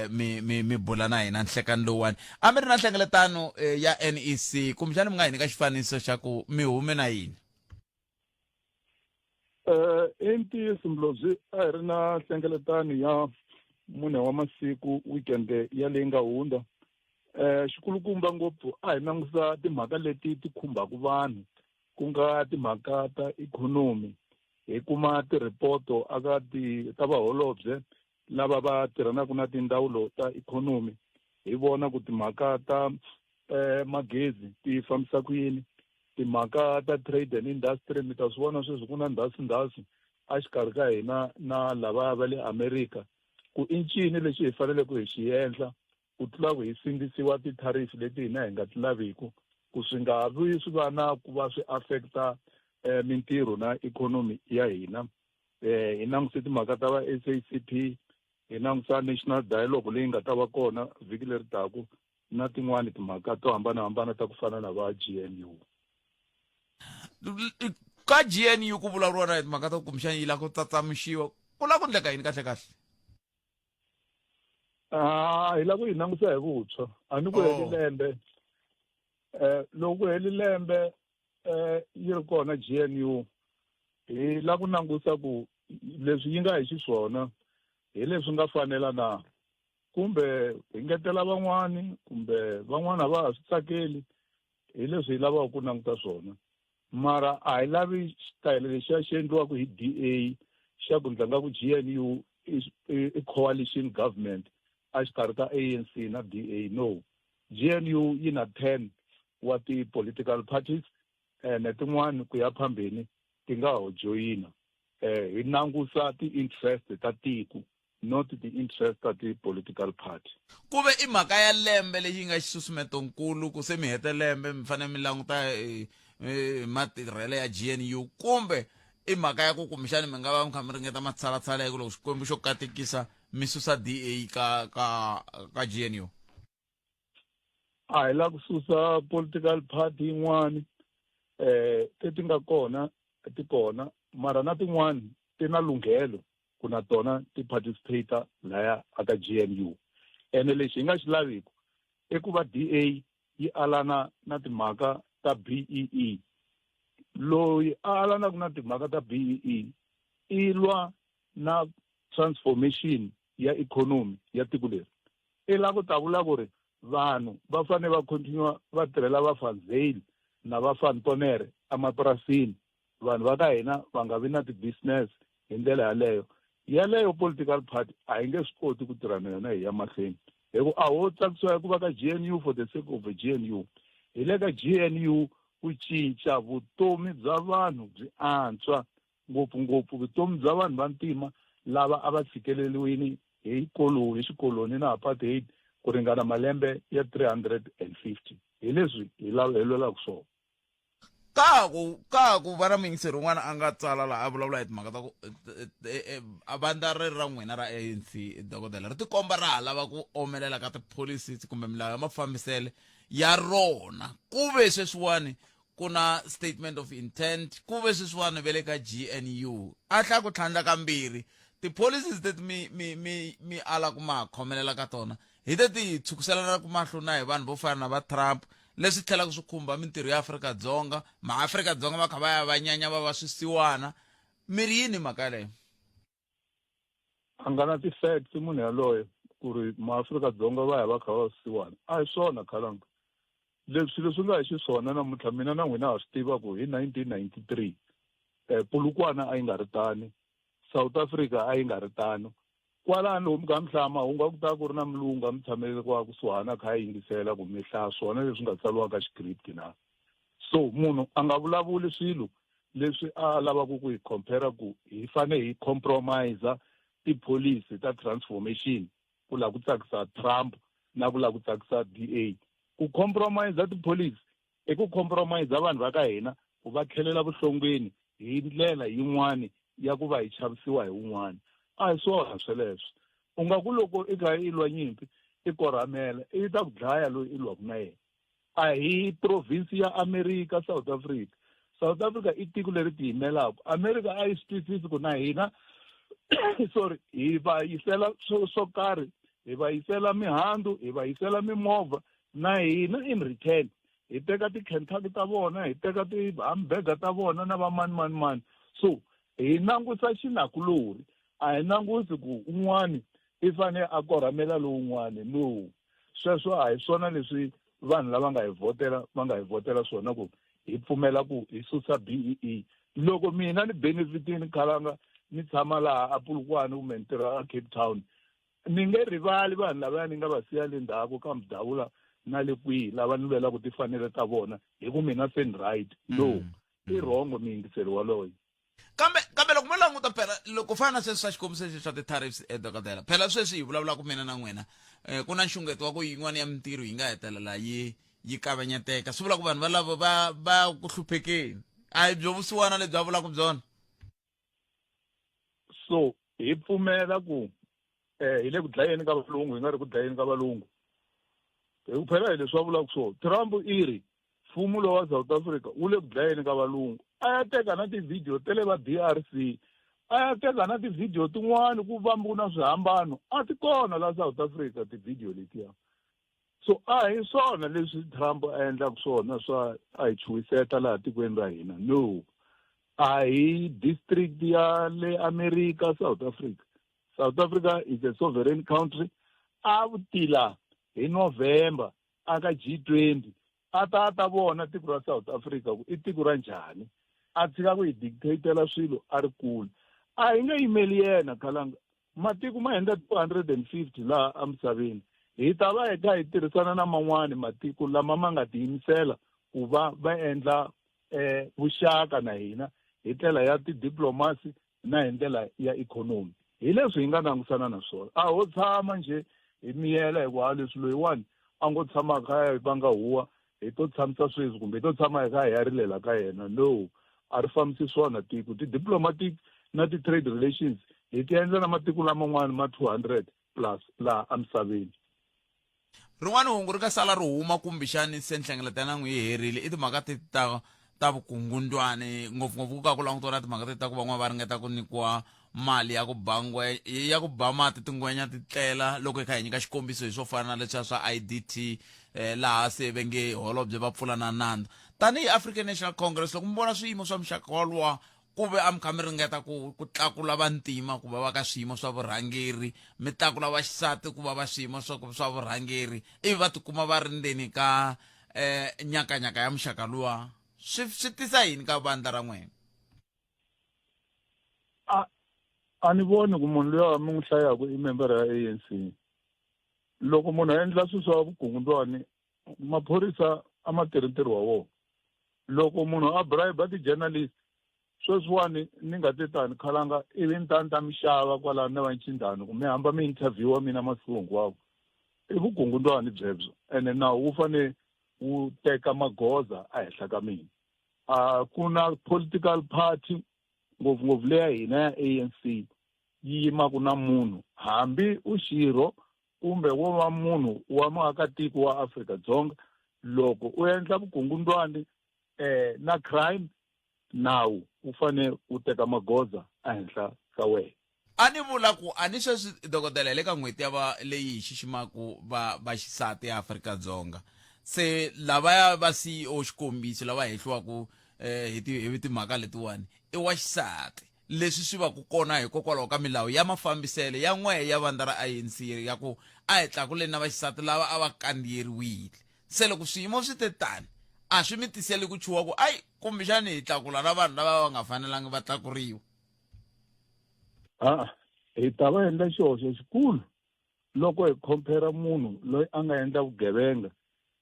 mi mi mi bula na hina nhlekani lowuwani. A mi ri na nhlengeletano ya NEC kumbexana mi nga hi nyika xifaniso xa ku mi hume na yini? I ntiyiso Mlobyi a hi ri na nhlengeletano ya mune wa masiku weekend ya leyi nga hundza. Xikulukumba ngopfu a hi langusa timhaka leti ti khumbaka vanhu ku nga timhaka ta ikhonomi. Hi kuma tiripoto aka ti ta vaholobye lava va tirhanaka na tindzawulo ta ikhonomi. hi vona ku timhaka ta magezi ti fambisa ku yini, timhaka ta trade and industry. Mi ta swi vona sweswi ku na ndhasi-ndhasi exikarhi ka hina na lavaya va le America, ku i ncini lexi hi faneleke hi xi endla ku tlula ku hi sindzisiwa ti-tariff leti hina hi nga ti laviku, ku swi nga vi swi va na ku va swi affecta mintirho na ikhonomi ya hina. Hi langutise timhaka ta va SACP, hi langusa national dialogue leyi nga ta va kona vhiki leri taku, na tin'wani timhaka to hambanahambana ta ku fana na va GNU. Ka GNU ku vulavuriwa na hi timhaka ta ku kumbexana yi lava ku tsatsamuxiwa, ku lava ku endleka yini kahle kahle? Hi lava ku yi langusa hi vuntshwa. A ni ku heli lembe, loko ku heli lembe yi ri kona GNU, hi lava ku langusa ku leswi yi nga hi xiswona hi leswi nga fanela na, kumbe hi ngetela van'wani, kumbe van'wana a va ha swi tsakeli, hi leswi hi lavaka ku languta swona. Mara a hi lavi xitayele lexiya xi endliwaka hi DA xa ku ndla nga ku GNU i coalition government exikarhi ka ANC na DA. No, GNU yi na 10 wa ti-political parties, ene tin'wani ku ya phambeni ti nga ho joyina. Hi langusa ti-interest ta tiko, not ti-interest ta ti-political party. Ku ve i mhaka ya lembe leyi nga xisusumeto-nkulu ku se mi hete lembe mi fanele mi languta matirhelo ya GNU, kumbe i mhaka ya ku kumbexani mi nga va mi kha mi ringeta matshalatshala ya ku loko Xikwembu xo katekisa mi susa DA ka GNU? A hi la ku susa political party yin'wani, leti nga kona ti kona, mara na tin'wani ti na lunghelo ku na tona ti participate laya aka GNU. Ene lexi hi nga xi laviku i ku va DA yi alana na timhaka ta BEE. Loyi a alanaka na timhaka ta BEE i lwa na transformation ya economy ya tiko leri. I lava ku ta vula ku ri vanhu va fanele va continue va tirhela va Van Zyl na va Van Tonere emapurasini, vanhu va ka hina va nga vi na ti-business hi ndlela yaleyo. Yaleyo political party a hi nge swi koti ku tirha na yona hi ya mahlweni, hi ku a ho tsakisiwa hi ku va ka GNU for the sake of GNU. Hi le ka GNU ku cinca vutomi bya vanhu byi antswa, ngopfungopfu vutomi bya vanhu va ntima lava a va tshikeleriwile hi koloni, hi xikoloni na apartheid ku ringana malembe ya 350. Hi leswi hi lava hi lwelaka swona. Ka ku va na muyingiseri un'wana a nga tsala laha a vulavula hi timhaka ta ku vandla ri ra n'wina ra ANC, dokodela, ri tikomba ra ha lava ku omelela ka ti-policies kumbe milawu ya mafambisele ya rona, ku ve sweswiwani ku na statement of intent, ku ve sweswiwani ve le ka GNU. A tlhela ku tlhandla kambirhi, ti-policies leti mi ala ku ma khomelela ka tona hi teti hi tshukuselana mahlo na hi vanhu vo fana na va Trump, leswi tlhelaka swi khumba mintirho ya Afrika-Dzonga, maAfrika-Dzonga va kha va ya va nyanya va va swisiwana. Mi ri yini mhaka yaleyo? A nga na ti-facts munhu yaloye ku ri maAfrika-Dzonga va ya va kha va swisiwana. A hi swona, Khalanga. Leswi leswi nga hi xiswona namuntlha, mina na n'wina ha swi tiva ku hi 1993 Polokwane a yi nga ri tani, South Africa a yi nga ri tano. Kwalano lomu ka mihlaya mahungu a ku ta ku ri na mulungu a mi tshamelele kwa kusuhana a kha a yingisela ku mi hlaya swona leswi nga tsariwa ka xicript na. So munhu a nga vulavuli swilo leswi a lavaka ku hi compare ku hi fane hi compromise ti-policy ta transformation ku lava ku tsakisa Trump na ku lava ku tsakisa DA. Ku compromise ti-policy i ku compromise vanhu va ka hina ku va tlhelela vuhlongweni hi ndlela yin'wani ya ku va hi chavisiwa hi wun'wani. A hi swona sweleswo. U nga ku loko i kha i lwa nyimpi i korhamela, i ta ku dlaya loyi i lwaka na yena. A hi province ya America, South Africa. South Africa i tiko leri tiyimelaka. America a yi swi twisisi ku na hina sorry, hi va yisela swo karhi, hi va yisela mihandzu, hi va yisela mimovha, na hina in return hi teka ti-Kentucky ta vona, hi teka ti-hamburger ta vona na va mani mani mani. So hi langusa xinakulorhi, a hi langusi ku un'wani i fane a korhamela lowun'wani. No, sweswo a hi swona leswi vanhu lava nga hi vhotela va nga hi vhotela swona ku hi pfumela ku hi susa BEE. Loko mina ni benefitini Khalanga ni tshama laha a Polokwane kumbe ni tirha a Cape Town, Ni nge rivali vanhu lavaya ni nga va siya le ndzhaku ka Mdavula na le kwihi lava ni lwelaka timfanelo ta vona hi ku mina se ni right. No, i wrong muyingiseri waloye. Kambe kambe loko mo languta phela loko fana na sweswi swa xikombiso lexi swa ti-tariffs eh, dokodela phela sweswi hi vulavulaka mina na n'wina um ku na nxungeto wa ku yin'wana ya mintirho yi nga hetelela yi yi kavanyeteka swi vula ku vanhu valavo va va ku hluphekeni a hi byo vusiwana lebyi a vulaka byona. So hi pfumela ku eh hi le ku dlayeni ka valungu hi nga ri ku dlayeni ka valungu hi ku phela hi leswi va vulaka swona. Trump i ri mfumo lowa wa South Africa wu le ku dlayeni ka valungu. A ya teka na tivhidiyo ta le va D_R_C, a ya teka na tivhidiyo tin'wani ku vambiwa na swihambano a ti kona la South Africa tivhidiyo letiya. So a hi swona leswi Trump a endlaka swona swa a hi chuhiseta laha tikweni ra hina. No, a hi district ya le America South Africa. South Africa is a sovereign country. A vutila hi November a ka G20 a ta a ta vona tiko ra South Africa ku i tiko ra njhani, a tshika ku hi dictatela swilo a ri kule. A hi nge yimeli yena khalanga, matiko ma hundza 250 laha emisaveni. Hi ta va hi kha hi tirhisana na man'wani matiko lama ma nga tiyimisela ku va va endla eh vuxaka na hina hi ndlela ya ti-diplomacy na hi ndlela ya ikhonomi. Hi leswi hi nga langusana na swona. A ho tshama njhe hi miyela hi ku ha leswi loyiwani a ngo tshama kha hi vanga huwa hi to tshamisa sweswi kumbe hi to tshama hi kha hi ya rilela ka yena. No, a ri fambisi swona tiko. Ti-diplomatic na ti-trade relations hi ti endla na matiko laman'wana ma 200 plus laha emisaveni. Rin'wana hungu ri nga sala ri huma kumbexani se nhlengeletano ya n'wi yi herile i timhaka teti ta ta vukungundwani ngopfungopfu ku ka ku langutiwa na timhaka teti ta ku van'wana va ringeta ku nyikiwa mali ya ku ba ngwe ya ku ba mati tingwenya ti tlela loko hi kha hi nyika xikombiso hi swo fana na leswiya swa I_D_T eh, laha se ve nge holobye va pfula na nandzu tanihi African National Congress loko mi vona swiyimo swa muxaka walowa ku ve a mi kha mi ringeta ku ku tlakula vantima ku va va ka swiyimo swa vurhangeri mi tlakula vaxisati ku va va swiyimo swa swa vurhangeri ivi va tikuma va ri ndzeni ka eh nyakanyaka ya muxaka luwa swi swi tisa yini ka vandla ra n'wina? A a ni voni ku munhu luya mi n'wi hlayaka i member ya ANC. Loko munhu a endla swilo swa vukungundwani maphorisa a ma tirhi ntirho wa wona. Loko munhu a bribe ti-journalist sweswiwani ni nga te tani khalanga ivi ni ta ni ta mi xava kwalano na vanchindhani ku mi hamba mi interviewa mina masiku hinkwawo i vukungundwani byebyo ene nawu wu fane wu teka magoza ehenhla ka mina. A ku na political party ngopfungopfu leya hina ya ANC yi yimaka na munhu hambi u xirho kumbe wo va munhu wa muakatiko wa Afrika-Dzonga loko u endla vukungundwani eh na crime nawu wu fane wu teka magoza ehenhla ka wena. A ni vula ku a ni sweswi dokodela hi le ka n'hweti ya va leyi hi xiximaku va vaxisati ya Afrika-Dzonga se lavaya va C_E_O xikombiso lava hehliwaku eh hi ti hi timhaka letiwani i wa xisati leswi swi va ku kona hikokwalaho ka milawu ya mafambiselo ya n'we ya vandla ra A_N_C ya ku a hi tlakuleni na vaxisati lava a va kandziyeriwile se loko swiyimo swi te tani a swi mi tiseli ku chuha ku ayi kumbexani hi tlakula na vanhu lava va nga fanelangi va tlakuriwa. A hi ta va endla xihoxo xikulu loko hi compare munhu loyi a nga endla vugevenga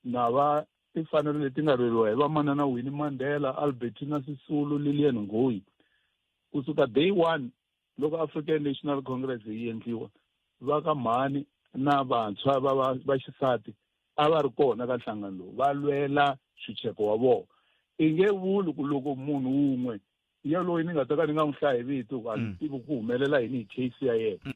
na va timfanelo leti nga lweriwa hi vamanana Winnie Mandela, Albertina Sisulu, Lilian Ngoyi. Kusuka day one loko African National Congress yi endliwa, va ka mhani na vantshwa va va va xisati a va ri kona ka nhlangano lowu va lwela ntshunxeko wa vona. I nge vuli ku loko munhu wun'we yaloyi ni nga ta ka ni nga n'wi hlayi vito ku a ni tivi ku humelela yini hi case ya yena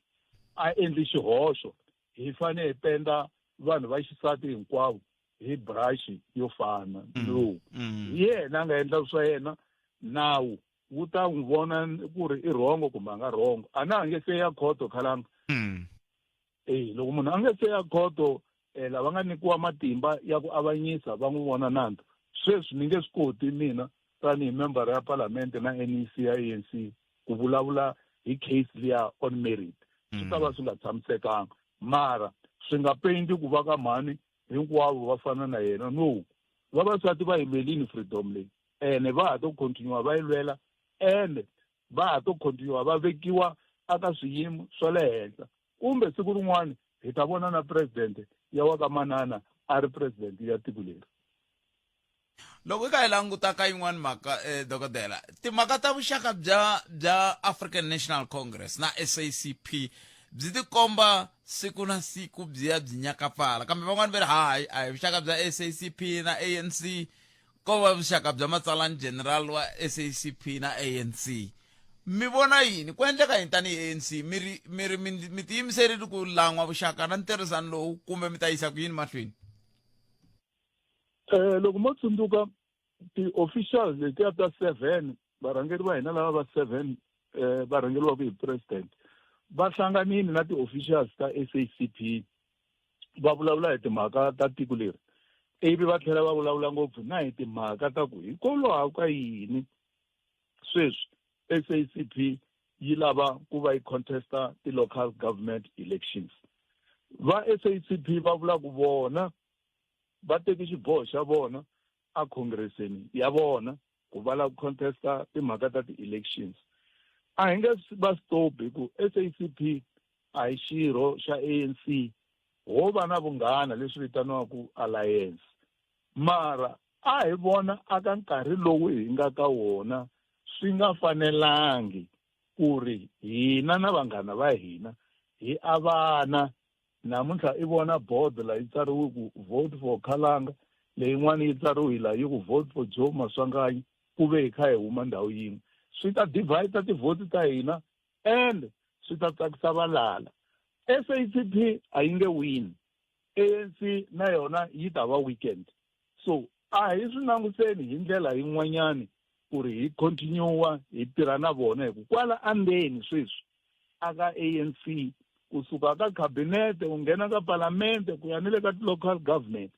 a endli xihoxo hi fanele hi penda vanhu va xisati hinkwavo hi brush yo fana no hi yena a nga endla swa yena nawu wu ta n'wi vona ku ri i rhongo kumbe a nga rhongo a na a nge se ya khoto khalanga e loko munhu a nge se ya khoto um lava nga nyikiwa matimba ya ku avanyisa va n'wi vona nandzu sweswi ni nge swi koti mina tanihi membara ya palamende na N_E_C ya A_N_C ku vulavula hi case liya on merit swi ta va swi nga tshamisekanga mara swi nga pendi ku va ka mhani hinkwavo va fana na yena no vavasati va yi lwelini freedom leyi ene va ha to continue va yi lwela ene va ha to continue va vekiwa aka swiyimo swa le henhla. Kumbe siku rin'wana hi ta vona na president ya wa ka manana a ri president ya tiko leri. Loko hi kha hi languta ka yin'wana mhaka eh, dokodela, timhaka ta vuxaka bya bya African National Congress na SACP byi tikomba siku na siku byi ya byi nyakapfala, kambe van'wana va ri hayi, a hi vuxaka bya SACP na ANC, ko va vuxaka bya matsalani general wa SACP na ANC. Mi vona yini ku endleka yini tanihi ANC? Mi ri mi ri mi tiyimiserile ku lan'wa vuxaka na ntirhisano lowu kumbe mi ta yisa ku yini mahlweni? Eh loko mo tsundzuka ti-officials letiya ta seven, varhangeri va hina lava va seven eh va rhangeriwaka hi president, va hlanganile na ti-officials ta SACP va vulavula hi timhaka ta tiko leri, ivi va tlhela va vulavula ngopfu na hi timhaka ta ku hikwalaho ka yini sweswi SACP yi lava ku va yi contesta ti-local government elections. Va SACP va vula ku vona va teke xiboho xa vona a congreseni ya vona ku va lava ku contesta timhaka ta ti-elections. A hi nge va stop hi ku SACP a hi xirho xa ANC, ho va na vunghana leswi vitaniwaka alliance. Mara a hi vona aka nkarhi lowu hi nga ka wona swi nga fanelangi ku ri hina na vanghana va hina hi avana. Namuntlha i vona board la yi tsariwe ku vote for Khalanga, leyin'wana yi tsariwe la yi ku vote for Joe Maswanganyi, ku ve hi kha hi huma ndhawu yin'we. Swi ta divide tivhoti ta hina and swi ta tsakisa valala. SACP a yi nge wini, ANC na yona yi ta va weekend. So a hi swi languseni hi ndlela yin'wanyani ku ri hi continue hi tirha na vona, hi ku kwala andzeni sweswi aka ANC, kusuka ka khabinete ku nghena ka palamente ku ya ni le ka ti-local government,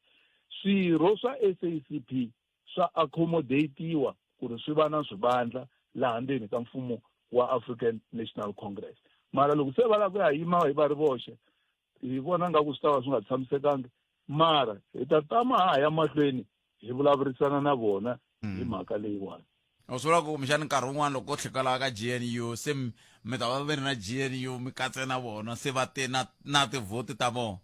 swirho swa SACP swa accommodatiwa ku ri swi va na swivandla laha ndzeni ka mfumo wa African National Congress. Mara loko se va lava ku ya yima hi va ri voxe, hi vona nga ku swi ta va swi nga tshamisekangi, mara hi ta tama ha ha ya mahlweni hi vulavurisana na vona hi mhaka leyiwani. U swi vula ku kumbexani nkarhi wun'wana loko ko tlhekela ka GNU, se mi ta va mi ri na GNU mi katse na vona, se va te na na tivhoti ta vona?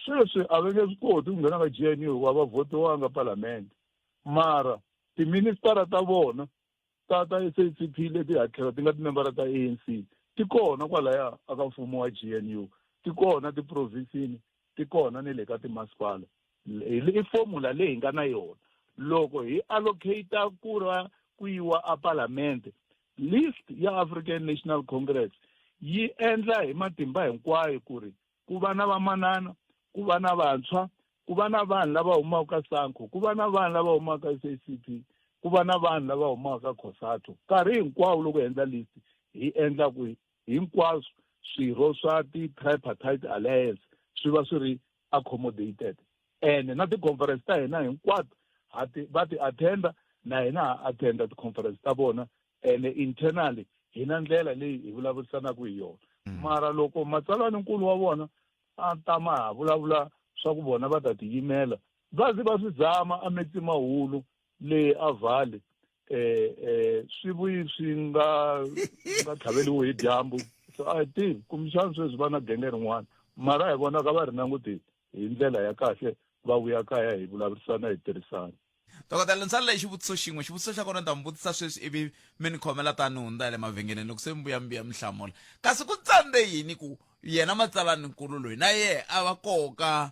Sweswi a va nge swi koti ku nghena ka GNU hikuva va vhotiwanga palamende, mara tiministara ta vona ta ta SACP leti ha tlhela ti nga timembara ta ANC ti kona kwalaya aka mfumo wa GNU, ti kona tiprovinsini, ti kona ni le ka timasipala. I formula leyi hi nga na yona loko hi allocate ku ra ku yiwa a palamende. List ya African National Congress yi endla hi matimba hinkwayo ku ri ku va na vamanana, ku va na vantshwa, ku va na vanhu lava humaka ka SANCO, ku va na vanhu lava humaka ka SACP, ku va na vanhu lava humaka ka COSATU. Nkarhi hinkwawo loko hi endla list hi endla ku hinkwaswo swirho swa ti-tripartite alliance swi va swi ri accommodated. Ene na ti-conference ta hina hinkwato ha ti va ti attenda, na hina ha attenda ti-conference ta vona, ene internally hi na ndlela leyi hi vulavurisanaka hi yona. Mara loko matsalaninkulu wa vona a ta ma ha vulavula swa ku vona va ta tiyimela, va ze va swi zama a Metsimahulu le a Vale, eh eh swi vuyi swi nga nga tlhaveliwi hi dyambu. So a hi tivi kumbexana sweswi va na genge rin'wana, mara hi vonaka va ri languti hi ndlela ya kahle, va vuya kaya hi vulavurisana hi tirhisana. Dokodela, ni salela hi xivutiso xin'we. Xivutiso xa kona ni ta mi vutisa sweswi ivi mi ni khomela tani hundza hi le mavhengeleni loko se mi vuya mi vuya mi hlamula. Kasi ku tsandze yini ku yena matsalaninkulu loyi na yehe a va koho ka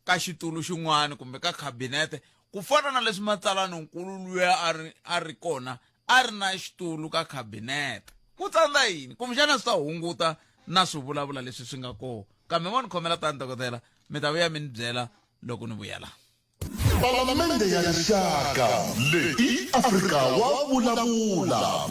ka xitulu xin'wana kumbe ka khabinete ku fana na leswi matsalaninkulu luya a ri a ri kona a ri na xitulu ka khabinete? Ku tsandza yini? Kumbexana swi ta hunguta na swivulavula leswi swi nga koho. Kambe mo ni khomela tani dokodela, mi ta vuya mi ni byela loko ni vuya la. Palamende ya Rixaka leyi i Afrika wa vulavula.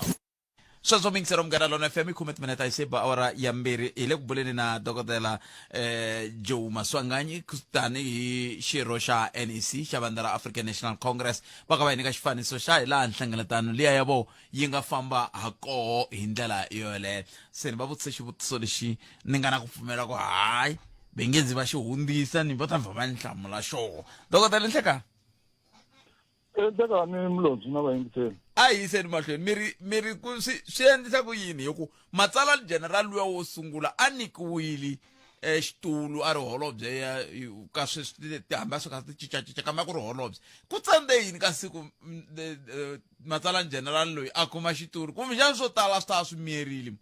Sweswo mingisero Munghana Lona FM, i khume timinete yi se ba awara ya mbirhi. Hi le ku buleni na dokodela eh, Joe Maswanganyi tanihi xirho xa NEC xa vandla ra African National Congress. Va ka va hi nyika xifaniso xa hi laha nhlengeletano liya ya vo yi nga famba ha koho hi ndlela yoleyo. Se ni va vutise xivutiso lexi ni nga na ku pfumela ku hayi ve nge ndzi va xi hundzisa ni va ta vha va ni hlamula xoho. Dokodela, nhlekani. Endzekani Mlonzi na vayingiseri. A hi yiseni mahlweni mi ri mi ri ku swi swi endlisa ku yini hi ku matsalwa general luya wo sungula a nyikiwile eh, xitulu a ri holobye ya ka sweswi tihambi a swi kha ti cincacinca kambe a ku ri holobye ku tsandze yini ka siku matsalwa general loyi a kuma xitulu kumbexana swo tala swi ta swi miyerile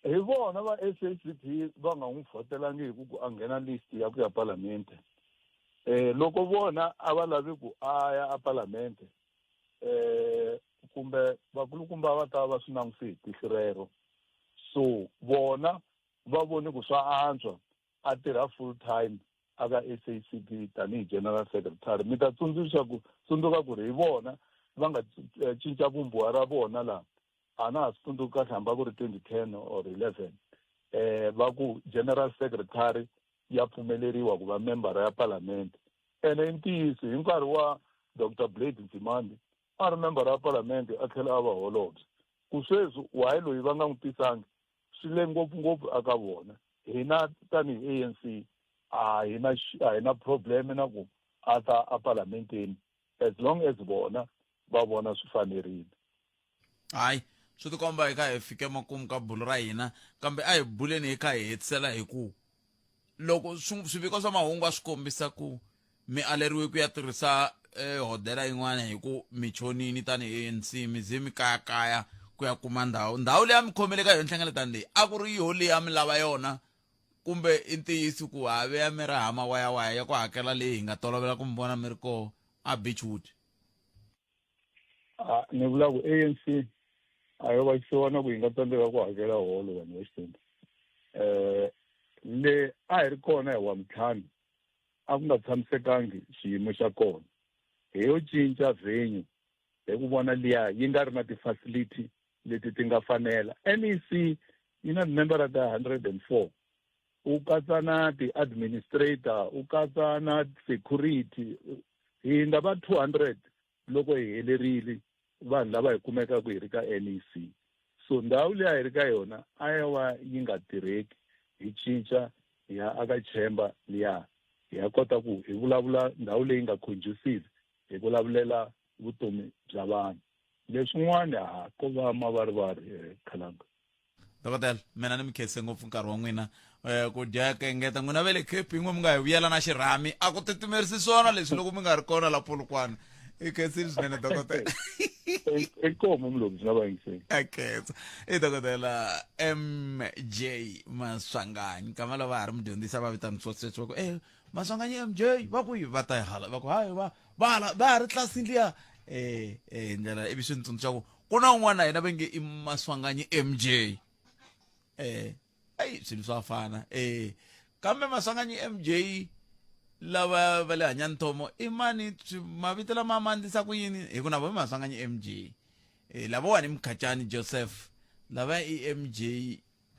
Hi vona va SACP va nga n'wi vhotelangiki ku a nghena list ya ku ya palamente. Eh loko vona a va lavi ku a ya a palamente eh kumbe vakulukumba va ta va swi langutise hi tihlo rero. So vona va vone ku swa antswa a tirha full time aka SACP tanihi general secretary. Mi ta tsundzuxa ku tsundzuka ku ri hi vona va nga cinca vumbiwa ra vona laha a na ha swi tsundzuki kahle hambi a ku ri 2010 or 11 eh va ku general secretary ya pfumeleriwa ku va membara ya palamende ene i ntiyiso hi nkarhi wa Dr Blade Nzimande a ri membara ya palamende a tlhela a va holobye ku sweswi why loyi va nga n'wi tisangi swi le ngopfungopfu aka vona hina tanihi ANC a hi na a hi na problem na ku a ta a palamenteni as long as vona va vona swi fanerile Hayi, swi tikomba hi kha hi fike makumu ka bulo ra hina, kambe a hi buleni hi kha hi hetisela hi ku loko swiviko swa mahungu a swi kombisa ku mi aleriwe ku ya tirhisa eh, hodela yin'wana hi ku mi chonini tanihi ANC mi ze mi kayakaya ku ya kuma ndhawu. Ndhawu leyi a mi khomele ka yona nhlengeletano leyi a ku ri yoho leyi a mi lava yona kumbe i ntiyiso ku ha veya mi ri hama wayawaya ya ku hakela leyi hi nga tolovela ku mi vona mi ri koho a Beachwood? A ni vula ku ANC a yo va xisiwana ku yi nga tsandzeka ku hakela holo vanhu va Xikwembu. Le a hi ri kona hi Wamtlhanu a ku nga tshamisekangi xiyimo xa kona. Hi yo cinca venue hi ku vona liya yi nga ri na ti-facility leti ti nga fanela. NEC yi na timembara ta 104 u katsa na ti-administrator u katsa na security hi nga va 200 loko hi helerile vanhu lava hi kumekaka hi ri ka NEC so ndhawu leyi a hi ri ka yona a ya va yi nga tirheki hi cinca hi ya aka chamber liya hi ya kota ku hi vulavula ndhawu leyi nga conducive hi vulavulela vutomi bya vanhu leswin'wana ha ko va mavarivari Khalanga. Dokodela, mina ni mi khense ngopfu nkarhi wa n'wina um ku dya ka engeta n'wina va le Cape yin'we mi nga hi vuyela na xirhami a ku titimerisi swona leswi loko mi nga ri kona la Polokwane. I khensile swinene dokodela. Inkomu Mlungisi na vayingiseri. A khensa. I dokodela MJ Maswanganyi. Nkama lowu va ha ri mudyondzisi a va vitanisiwa sweswi va ku eh Maswanganyi MJ va ku yi va ta hala va ku hayi va va hala va ha ri tlilasini liya eh eh hi ndlela ivi swi ni tsundzuxa ku ku na un'wana na yena va nge i Maswanganyi MJ eh ayi swilo swa fana eh kambe Maswanganyi MJ lava va le Hanyanthomo i mani mavito lama ma endlisa ku yini hi ku na vo i Maswanganyi MJ eh lavawani i Mkhacani Joseph lava i MJ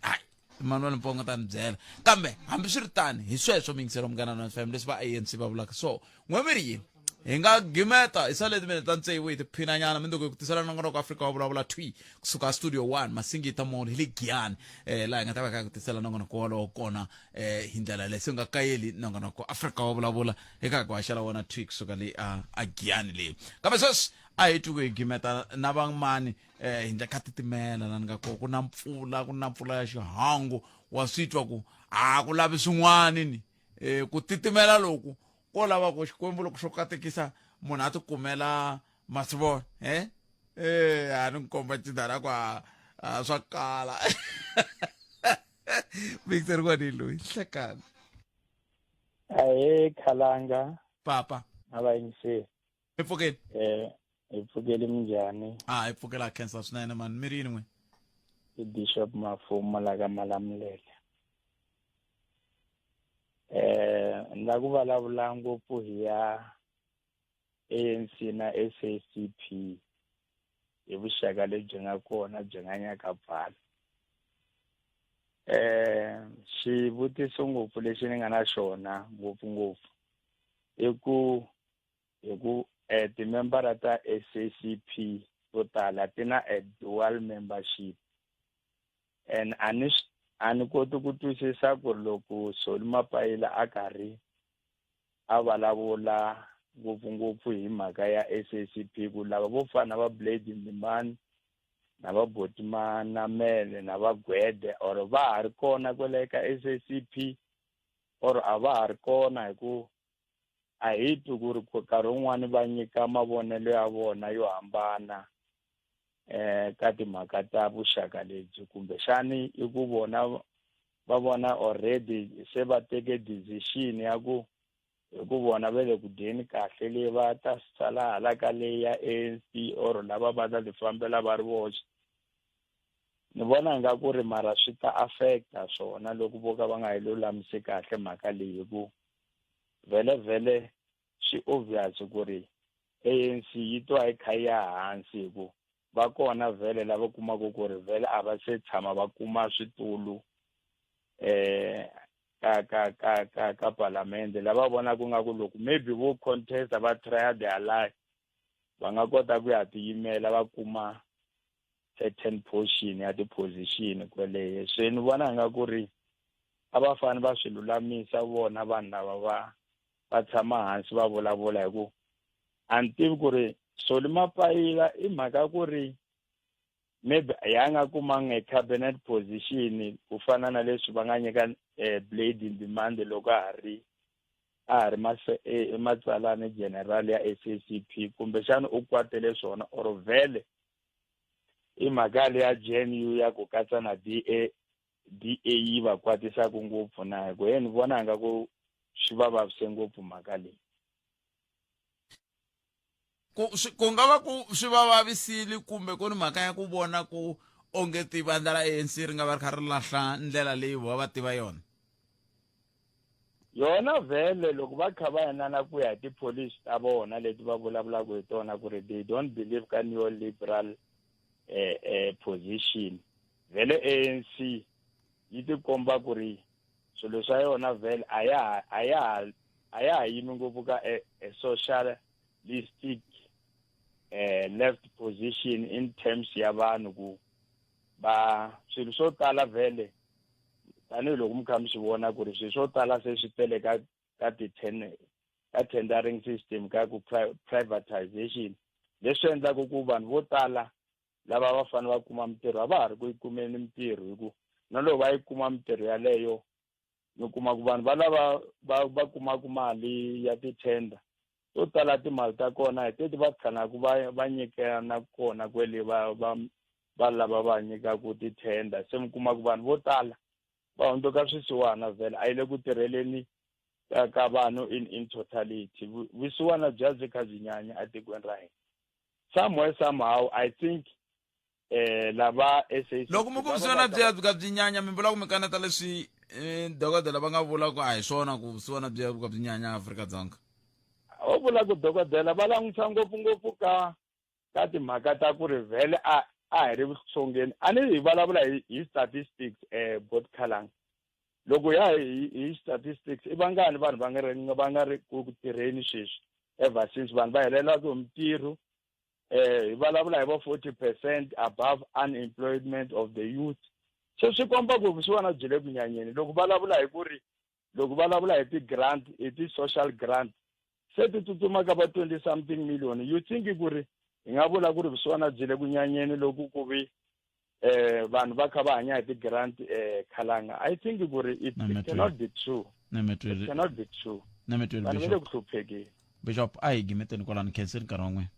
hayi Emmanuel Mpongo ta ni byela kambe hambiswiritano hi sweswo miyingiselo Munghana Lonene FM leswi va ANC va vulaka so n'we mi ri yini hi nga gimeta hi sale timinete ta tsevu hi tiphinanyana mindzuku hi ku tisela nongonoko Afrika wa vulavula thwi kusuka studio 1 Masingita Mall hi le Giyani eh laha hi nga ta va kha ku tisela nongonoko wolowo kona eh hi ndlela leyi se u nga kayeli nongonoko Afrika wa vulavula eka ku haxela wona thwi kusuka le a a Giyani leyi kambe sweswi a hi twi ku hi gimeta na vamani eh hi ndlela ka titimela la ni nga kona ku na mpfula ku na mpfula ya xihangu wa swi twa ku a ku lavi swin'wana ni eh ku titimela loku ko lava ku Xikwembu loko xo katekisa munhu a tikumela masivona eh eh a ni komba cidara ku a swa kala mixer kwani loyi hlekani. Ahee Khalanga. Papa. Na vayingiseri. Hi pfukeni. Eh hi pfukele minjhani? Ah hi pfukela khensa swinene mani mi ri yini n'we? I Bishop Mafumo la ka Malamulele. Eh ni la ku vulavula ngopfu hi ya ANC na SACP hi vuxaka lebyi nga kona byi nga nyaka pfala. Eh xivutiso ngopfu lexi ni nga na xona ngopfungopfu i ku hi ku eh, timembara ta SACP to tala ti na a dual membership and a ni a ni koti ku twisisa ku ri loko Solly Mapaila a karhi a vulavula ngopfungopfu hi mhaka ya SACP ku lava vo fana na va Blade Nzimande na va Boti Manamele na va Gwede or va ha ri kona kwale ka SACP or a va ha ri kona hi ku a hi twi ku ri nkarhi wun'wani va nyika mavonelo ya vona yo hambana eh ka timhaka ta vuxaka lebyi kumbexani i ku vona va vona already se va teke decision ya ku hi ku vona va le ku dyeni kahle leyi va ta sala hala ka leyi ya ANC or lava va ta ti fambela va ri voxe ni vona nga ku ri mara swi ta affecta swona loko vo ka va nga yi lulamisi kahle mhaka leyi hi ku vhele vhele swi obvious ku ri ANC yi twa yi kha yi ya hansi hi ku va kona vhele lava kumaka ku ri vhele a va se tshama va kuma switulu eh ka ka ka ka ka palamende lava vonaka nga ku loko maybe vo contest va try their life va nga kota ku ya tiyimela va kuma certain portion ya ti-position kweleyo se ni vona nga ku ri a va fane va swi lulamisa vona vanhu lava va va tshama hansi va vulavula hi ku a ni tivi ku ri Solly Mapaila i mhaka ku ri maybe ya nga kumanga cabinet position ku fana na leswi va nga nyika eh, Blade Nzimande loko a ha ri a ha ri eh, matsalani general ya SACP kumbexana u kwatele swona or vhele i mhaka leya GNU ya ku katsa na DA DA yi va kwatisaka ngopfu na hi ku he ni vona nga ku swi va vavise ngopfu mhaka leyi ku swi ku nga va ku swi va vavisile kumbe ku ni mhaka ya ku vona ku onge ti vandla ra ANC ri nga va ri kha ri lahla ndlela leyi vo va tiva yona yona vhele loko va kha va yenana ku ya hi tipholisi ta vona leti va vulavulaka hi tona ku ri they don't believe ka neoliberal eh, eh, position vhele ANC yi tikomba ku ri swilo swa yona vhele a ya a ya a ya ha yimi ngopfu ka a, a socialistic eh, left position in terms ya vanhu ku va swilo swo tala vhele tanihiloko mi kha mi swi vona ku ri swilo swo tala se swi tele ka ka ti ka tendering system ka ku privatization leswi endlaka ku vanhu vo tala lava va fanele va kuma mintirho a va ha ri ku yi kumeni mintirho hi ku na loko va yi kuma mintirho yaleyo mi kuma ku vanhu va lava va va kumaka mali ya ti-tender to tala timali ta kona hi teti va tshanaka va va nyikana kona kwele va va va lava va nyikaku ti-tender se mi kuma ku vanhu vo tala va hundzuka swisiwana vhele a yi le ku tirheleni ka ka vanhu in in totality vusiwana bya byi kha byi nyanya etikweni ra hina somewhere somehow i think eh lava SACP loko mi ku vusiwana byi ya byi ka byi nyanya mi vula ku mi kaneta leswi eh, dokodela va nga vula ku a hi swona ku vusiwana byi ya byi ka byi nyanya Afrika-Dzonga o vula ku dokodela va langutisa ngopfungopfu ka ka timhaka ta ku ri vhele a a hi ri vuhlongeni a ni hi vulavula hi hi statistics eh bot khalang loko ya hi hi statistics i vangani vanhu va nga ri va nga ri ku tirheni sweswi ever since vanhu va helelaka hi mintirho eh hi vulavula hi vo 40% above unemployment of the youth se swi komba ku vusiwana byi le ku nyanyeni loko vulavula hi ku ri loko vulavula hi ti-grant hi ti-social grant se ti tsutsuma ka va 20 something million you think ku ri hi nga vula ku ri vusiwana byi le ku nyanyeni loko ku vi eh vanhu va kha va hanya hi ti-grant eh khalanga i think ku ri it, it cannot be true it cannot be true vanhu va le ku hluphekeni bishop a hi gimeteni kwalano khenseni nkarhi wa n'wina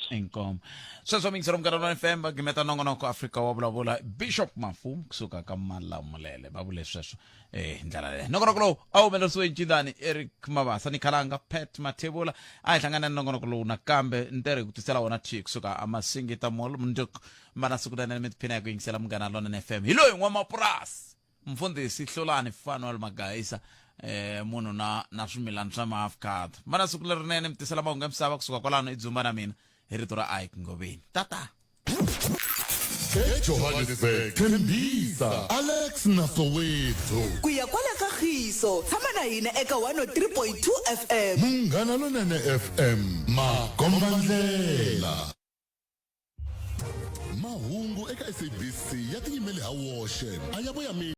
inkomo sweswo mingiselo munghana lona fm va gimeta nongonoko afrika wa vulavula bishop mafu kusuka ka malamulele va vule sweswo eh hi ndlela leyo nongonoko lowu a wu humelerisiwe hi ncindani eric mabasa ni khalanga pat mathebula a hi hlangana ni nongonoko lowu nakambe ntirho hi ku tisela wona thi kusuka amasingita mall mundzuku mana siku lanene mi tiphina hi ku yingisela munghana lonene fm hi loyi n'wamapurasi mfundhisi hlulani fanuel magayisa eh munhu na na swimilani swa maafcado mana siku lerinene mi tisela mahungu ya misava kusuka kwalano i dzumba na mina hi rito ra ike ngoveni tata ejohannesburg tembisa alex na soweto ku ya kwala ka khiso tshama na hina eka 103.2 fm munghana lonene fm makombandlela mahungu eka sabc ya tiyimele ha woxe a ya voyameli.